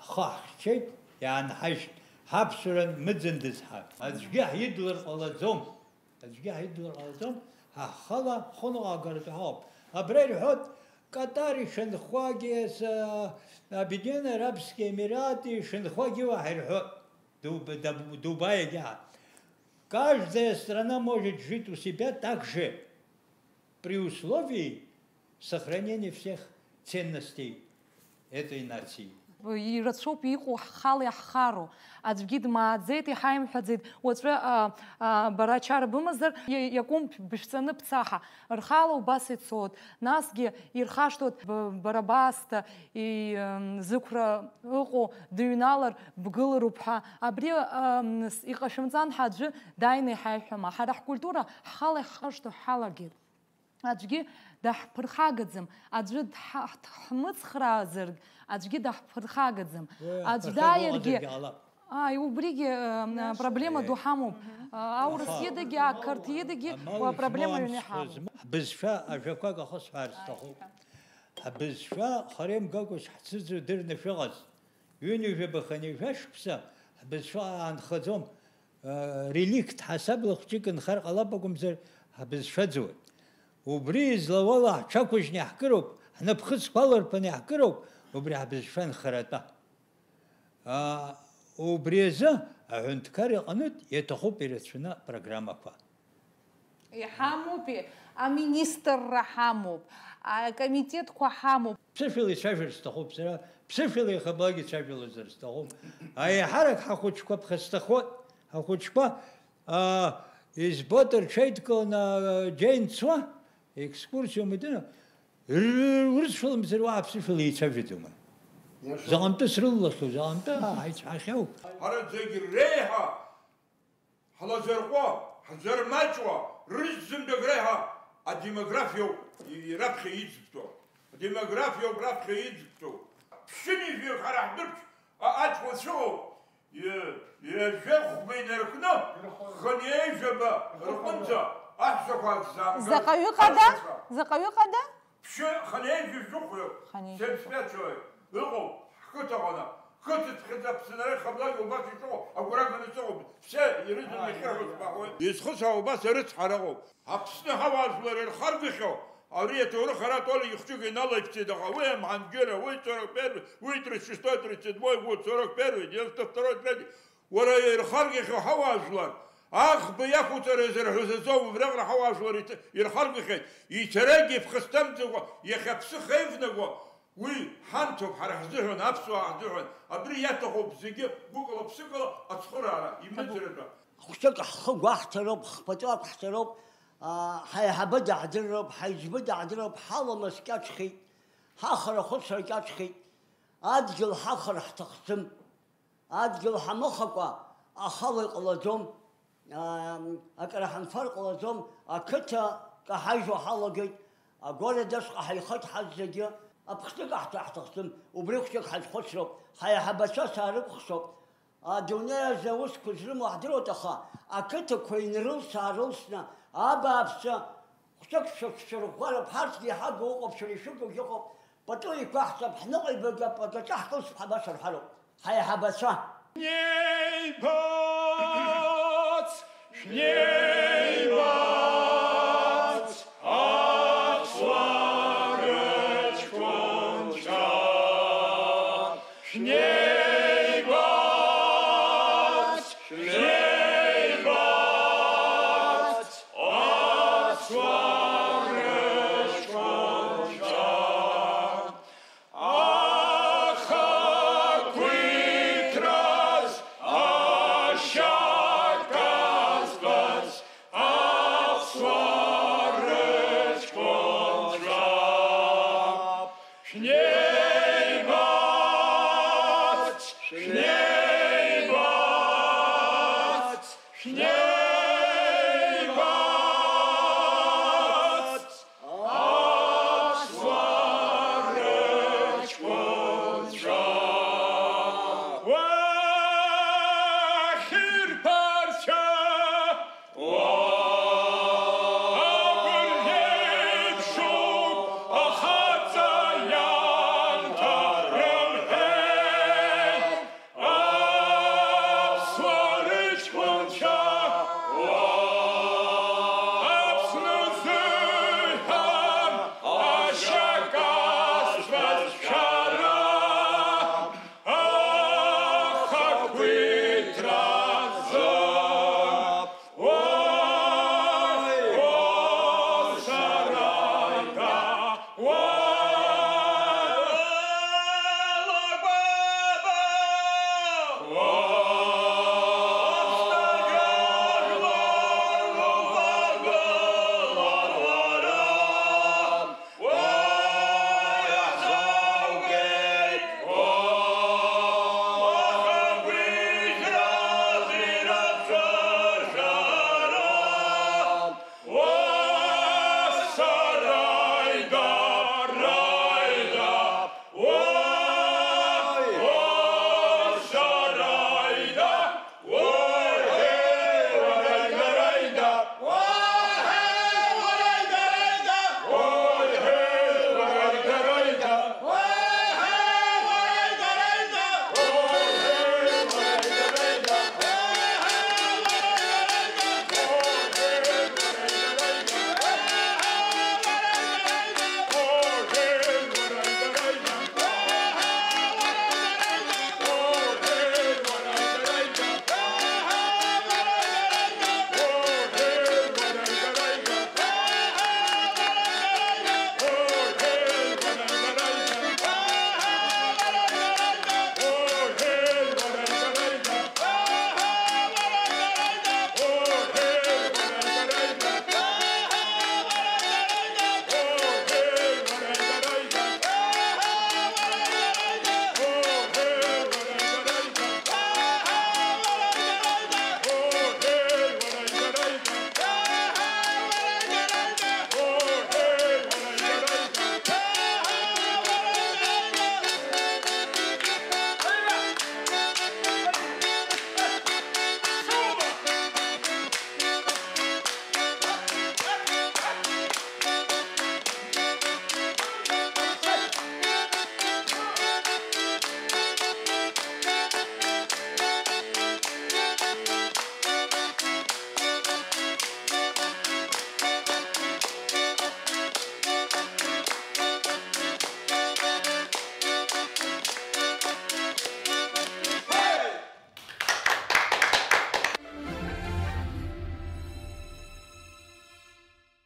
ҳхы ҳхьчеит, иаанҳажьт, ҳаԥсуара мыӡындаз ҳа. Аӡәгьы ҳидулар ҟалаӡом, аӡәгьы ҳидулар ҟалаӡом, ҳа ҳхала ҳхәы ныҟәгаратәы ҳауп. Абра ирҳәоит, Катар ишынхогьы, с-, Объединенные Арабские Эмираты ишынхогьы уаҳа ирҳәоит. Дуб-, даб-, Дубаигьы. Каждая страна может жить у себя так же, при условии сохранения всех ценностей этой нации. Ирацәоуп иҟоу ҳхала иаҳхароу. Аӡәгьы дмааӡеит, иҳаимҳәаӡеит. Уаҵәы, а, а, бара ачара бымазар, иа-, иакәым бышәҵаны бцаҳа. Рхала убас ицоит. Насгьы ирхашҭуеит б-, бара баасҭа и-, м, зықәра ыҟоу дыҩналар бгылароуп ҳәа. Абри, ам, с-, иҟашәымҵан ҳәа аӡәы дааины иҳаиҳәама? Ҳара ҳкультура ҳхала иаҳхашҭуа ҳалагеит. Аӡәгьы даҳԥырхагаӡам, аӡәы дҳа-, дҳмыцхраазаргь, аӡәгьы даҳԥырхагаӡам. Уи аӡә аԥырхага дааиргьы, ыҟазаргьы ҟалап. Ааи, убригьы, э, проблема ду ҳамоуп. Э, аурыс Аха идагьы, ақырҭ идагьы, амал уа проблема ҩны змоу ҳамоуп. Амцхә змоу. Ҳбызшәа ажәақәак ахысҳәаар сҭахуп. Ҳбызшәа хара имгакәа шҳцәыӡуа дырны шәыҟаз. Ҩынҩажәаба хынҩажәа шықәса ҳбызшәа аанхаӡом. Реликт ҳасабла хәҷык нхар ҟалап акәымзар, ҳбызшәаӡуеит. Убри излауала ҳҽақәыжьны иаҳкыроуп, ҳнапхыцқәа аларԥаны иаҳкыроуп, убри ҳбызшәа нхаратәа. Аа, убри азы аҳәынҭқар иҟынтә иаҭахуп ирацәаны апрограммақәа. Иҳамоупи, аминистрра ҳамоуп, акомитетқәа ҳамоуп. Ԥсышәала ицәажәар сҭахуп сара, ԥсышәала иахьабалак ицәажәалозар сҭахуп. Аиҳарак ҳахәыҷқәа ԥхасҭахоит, ҳахәыҷқәа, аа, избоит рҽеидкыланы, аа, џьа инцуа, екскурсиа умдыруа, р-, урысшәала мзар уаҳа ԥсышәала еицәажәаӡом. Иашоуп. Заҟантәы срылалахьоу, заҟантәы ҳаицәҳахьоу. Ҳара зегь реиҳа ҳлазырҟәуа, ҳзырмаҷуа, рызӡынтәык реиҳа адемографиоуп и-, раԥхьа иӡбтәу. Адемографиоуп раԥхьа иӡбтәу. Ԥшьынҩажәаҩык ҳара ҳдәырԥш-, а-, аҷкәынцәа ыҟоуп. Ҩ-, ҩажәа хәба инаркны, хынҩажәаба рҟынӡа аҳәсақәа аҭзаамгаз. Заҟаҩы ҟада? Аҳәсақәа. Заҟаҩы ҟада? Ԥшьы хынҩажәи жәохәҩык. Хынҩажәи. Сеиԥшҵәҟьа ыҟоуп ҳқыҭаҟны. Қыҭаҿ хьыӡ Аԥсынра ихаблак убас иҿыхо, агәра ганы сыҟоуп. Все ирыдын иахьырҳәо сбаҳәоит. Изхысҳәаау убас арыцҳара ыҟоуп. Аԥсны ҳауаажәлар ирхаргахьоу, ари аҭоурых ара Толик ихәҷык иналаиԥҵеит, аха уи амҳаџьырра, уи сорок первый, уи тридцать шестой, тридцать седьмой год, сорок первый, девяносто второй, третий. Уара ирхаргахьоу ҳауаажәлар, аӷба иақәуҵара иазырҳәозаҵәы убриаҟара ҳауаажәлар иҭ-, ирхаргахьеит, ицарагьы иԥхасҭамӡакәа, иахьа аԥсы хеивнаго, уи ҳанҭоуп ҳара ҳзыҳәан, аԥсуаа ҳзыҳәан, абри иаҭахуп зегьы гәыкала-ԥсыкала ацхыраара, имыӡратәы. Хәҷык ҳхы гәаҳҭароуп, хԥатәы ақәҳҵароуп, аа, ҳаиҳабы даҳдырроуп, ҳаиҵбы даҳдырроуп, ҳаламыс кьаҿхеит, ҳахара-хәыцра кьаҿхеит, адгьыл ҳахар ҳҭахӡам. Адгьыл ҳамыхакәа ахала иҟалаӡом, аа, акыр ҳамфар ҟалаӡом, ақыҭа каҳажьуа ҳалагеит, агәарадаҵәҟьа ҳаихеит ҳазегьы, аԥхӡы каҳҭәа ҳҭахӡам, убри хәҷык ҳазхәыцроуп, ҳаиҳабацәа саарықәхшоуп. Адунеи азы аусқәа зрымоу ҳдыруеит, аха ақыҭақәа инрылс-аарылсны, абааԥсы, хәҷык шәықәшәырӷәӷәароуп, ҳарҭгьы иҳагу ыҟоуп, шәара ишәыгугьы ыҟоуп, пату иқәаҳҵап, ҳныҟәибагап, пату аҿаҳкылсп ҳәа башарҳәароуп. Ҳаиҳабацәа. Шәнеибац, шәнеибац, аԥсуаа рыҷкәынцәа. Шәнеибац, шәнеибац, аԥсуаа рыҷкәынцәа. Ахақәиҭраз ашьа казбаз аԥсуаа рыҷкәынцәа. Шәнеибац,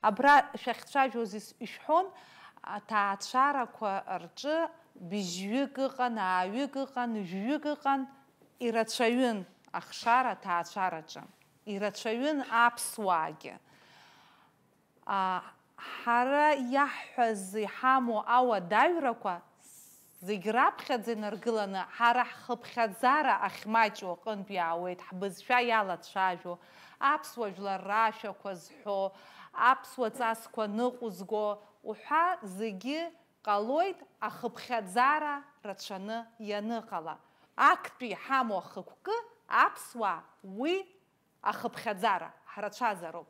Абра шәахьцәажәоз ис-, ишәҳәон, аҭаацәарақәа рҿы быжьҩык ыҟан, ааҩык ыҟан, жәҩык ыҟан, ирацәаҩын ахшара аҭаацәараҿы, ирацәаҩын аԥсуаагьы. А, ҳара иаҳҳәаз иҳамоу ауадаҩрақәа зегь раԥхьаӡа инаргыланы, ҳара ҳхыԥхьаӡара ахьмаҷу аҟынтә иаауеит, ҳбызшәа иалацәажәо, аԥсуа жәлар рашәақәа зҳәо, аԥсуа ҵасқәа ныҟәызго уҳәа зегьы ҟалоит, ахыԥхьаӡара рацәаны ианыҟала. Актәи иҳамоу ахықәкы аԥсуаа уи ахыԥхьаӡара ҳрацәазароуп.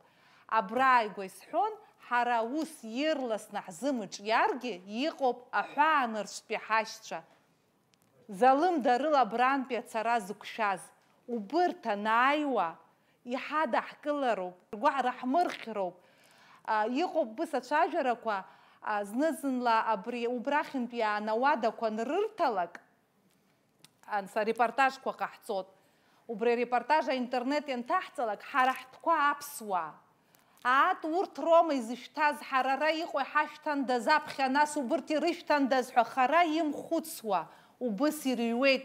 Абрааигәа исҳәон, ҳара ус ирласны ҳзымҿиаргьы иҟоуп аҳәаанырцәтәи ҳашьцәа. Залым дарыла абрантәи ацара зықәшәаз, убырҭ анааиуа, иҳадаҳкылароуп, ргәаҳәара ҳмырхьроуп. А, иҟоуп быс ацәажәарақәа, а, зны-зынла абри убрахьынтә иааны ауадақәа анрырҭалак, анса репортажқәа ҟаҳҵоит. Убри арепортаж аинтернет ианҭаҳҵалак, ҳара ҳтәқәа аԥсуаа. Аат, урҭ роума изышәҭаз, ҳара ара иҟоу иҳашәҭандаз, аԥхьа нас убырҭ ирышәҭандаз ҳәа хара имхәыцуа убыс ирыҩуеит.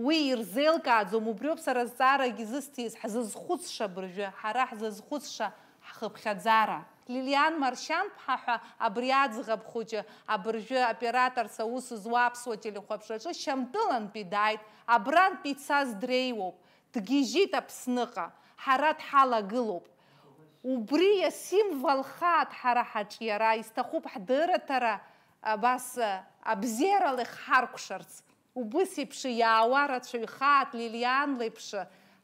Уи ирзеилкааӡом, убриоуп сара зҵаарагьы зысҭиз, ҳзызхәыцша абыржәы, ҳара ҳзызхәыцша ҳхыԥхьаӡара. Лилиан Маршьанԥҳа ҳәа абри аӡӷаб хәыҷы абыржәы операторс аус зуа аԥсуа телехәаԥшраҿы Шьамтәылантәи дааит, абрантәи ицаз дреиуоуп, дгьежьит Аԥсныҟа, ҳара дҳалагылоуп. Убри иасимволхааит ҳара ҳаҿиара, исҭахуп ҳдырраҭара абас абзиарала ихҳаркәшарц. Убыс еиԥш иаауа рацәаҩхааит Лилиан леиԥш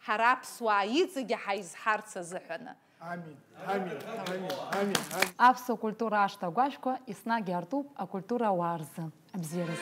ҳара аԥсуаа иҵегьы ҳаизҳарц азыҳәаны. Амин, амин, амин, амин, амин. Аԥсуа культура ашҭа агәашәқәа еснагь иаартуп акультура ауаа рзы. Абзиараз.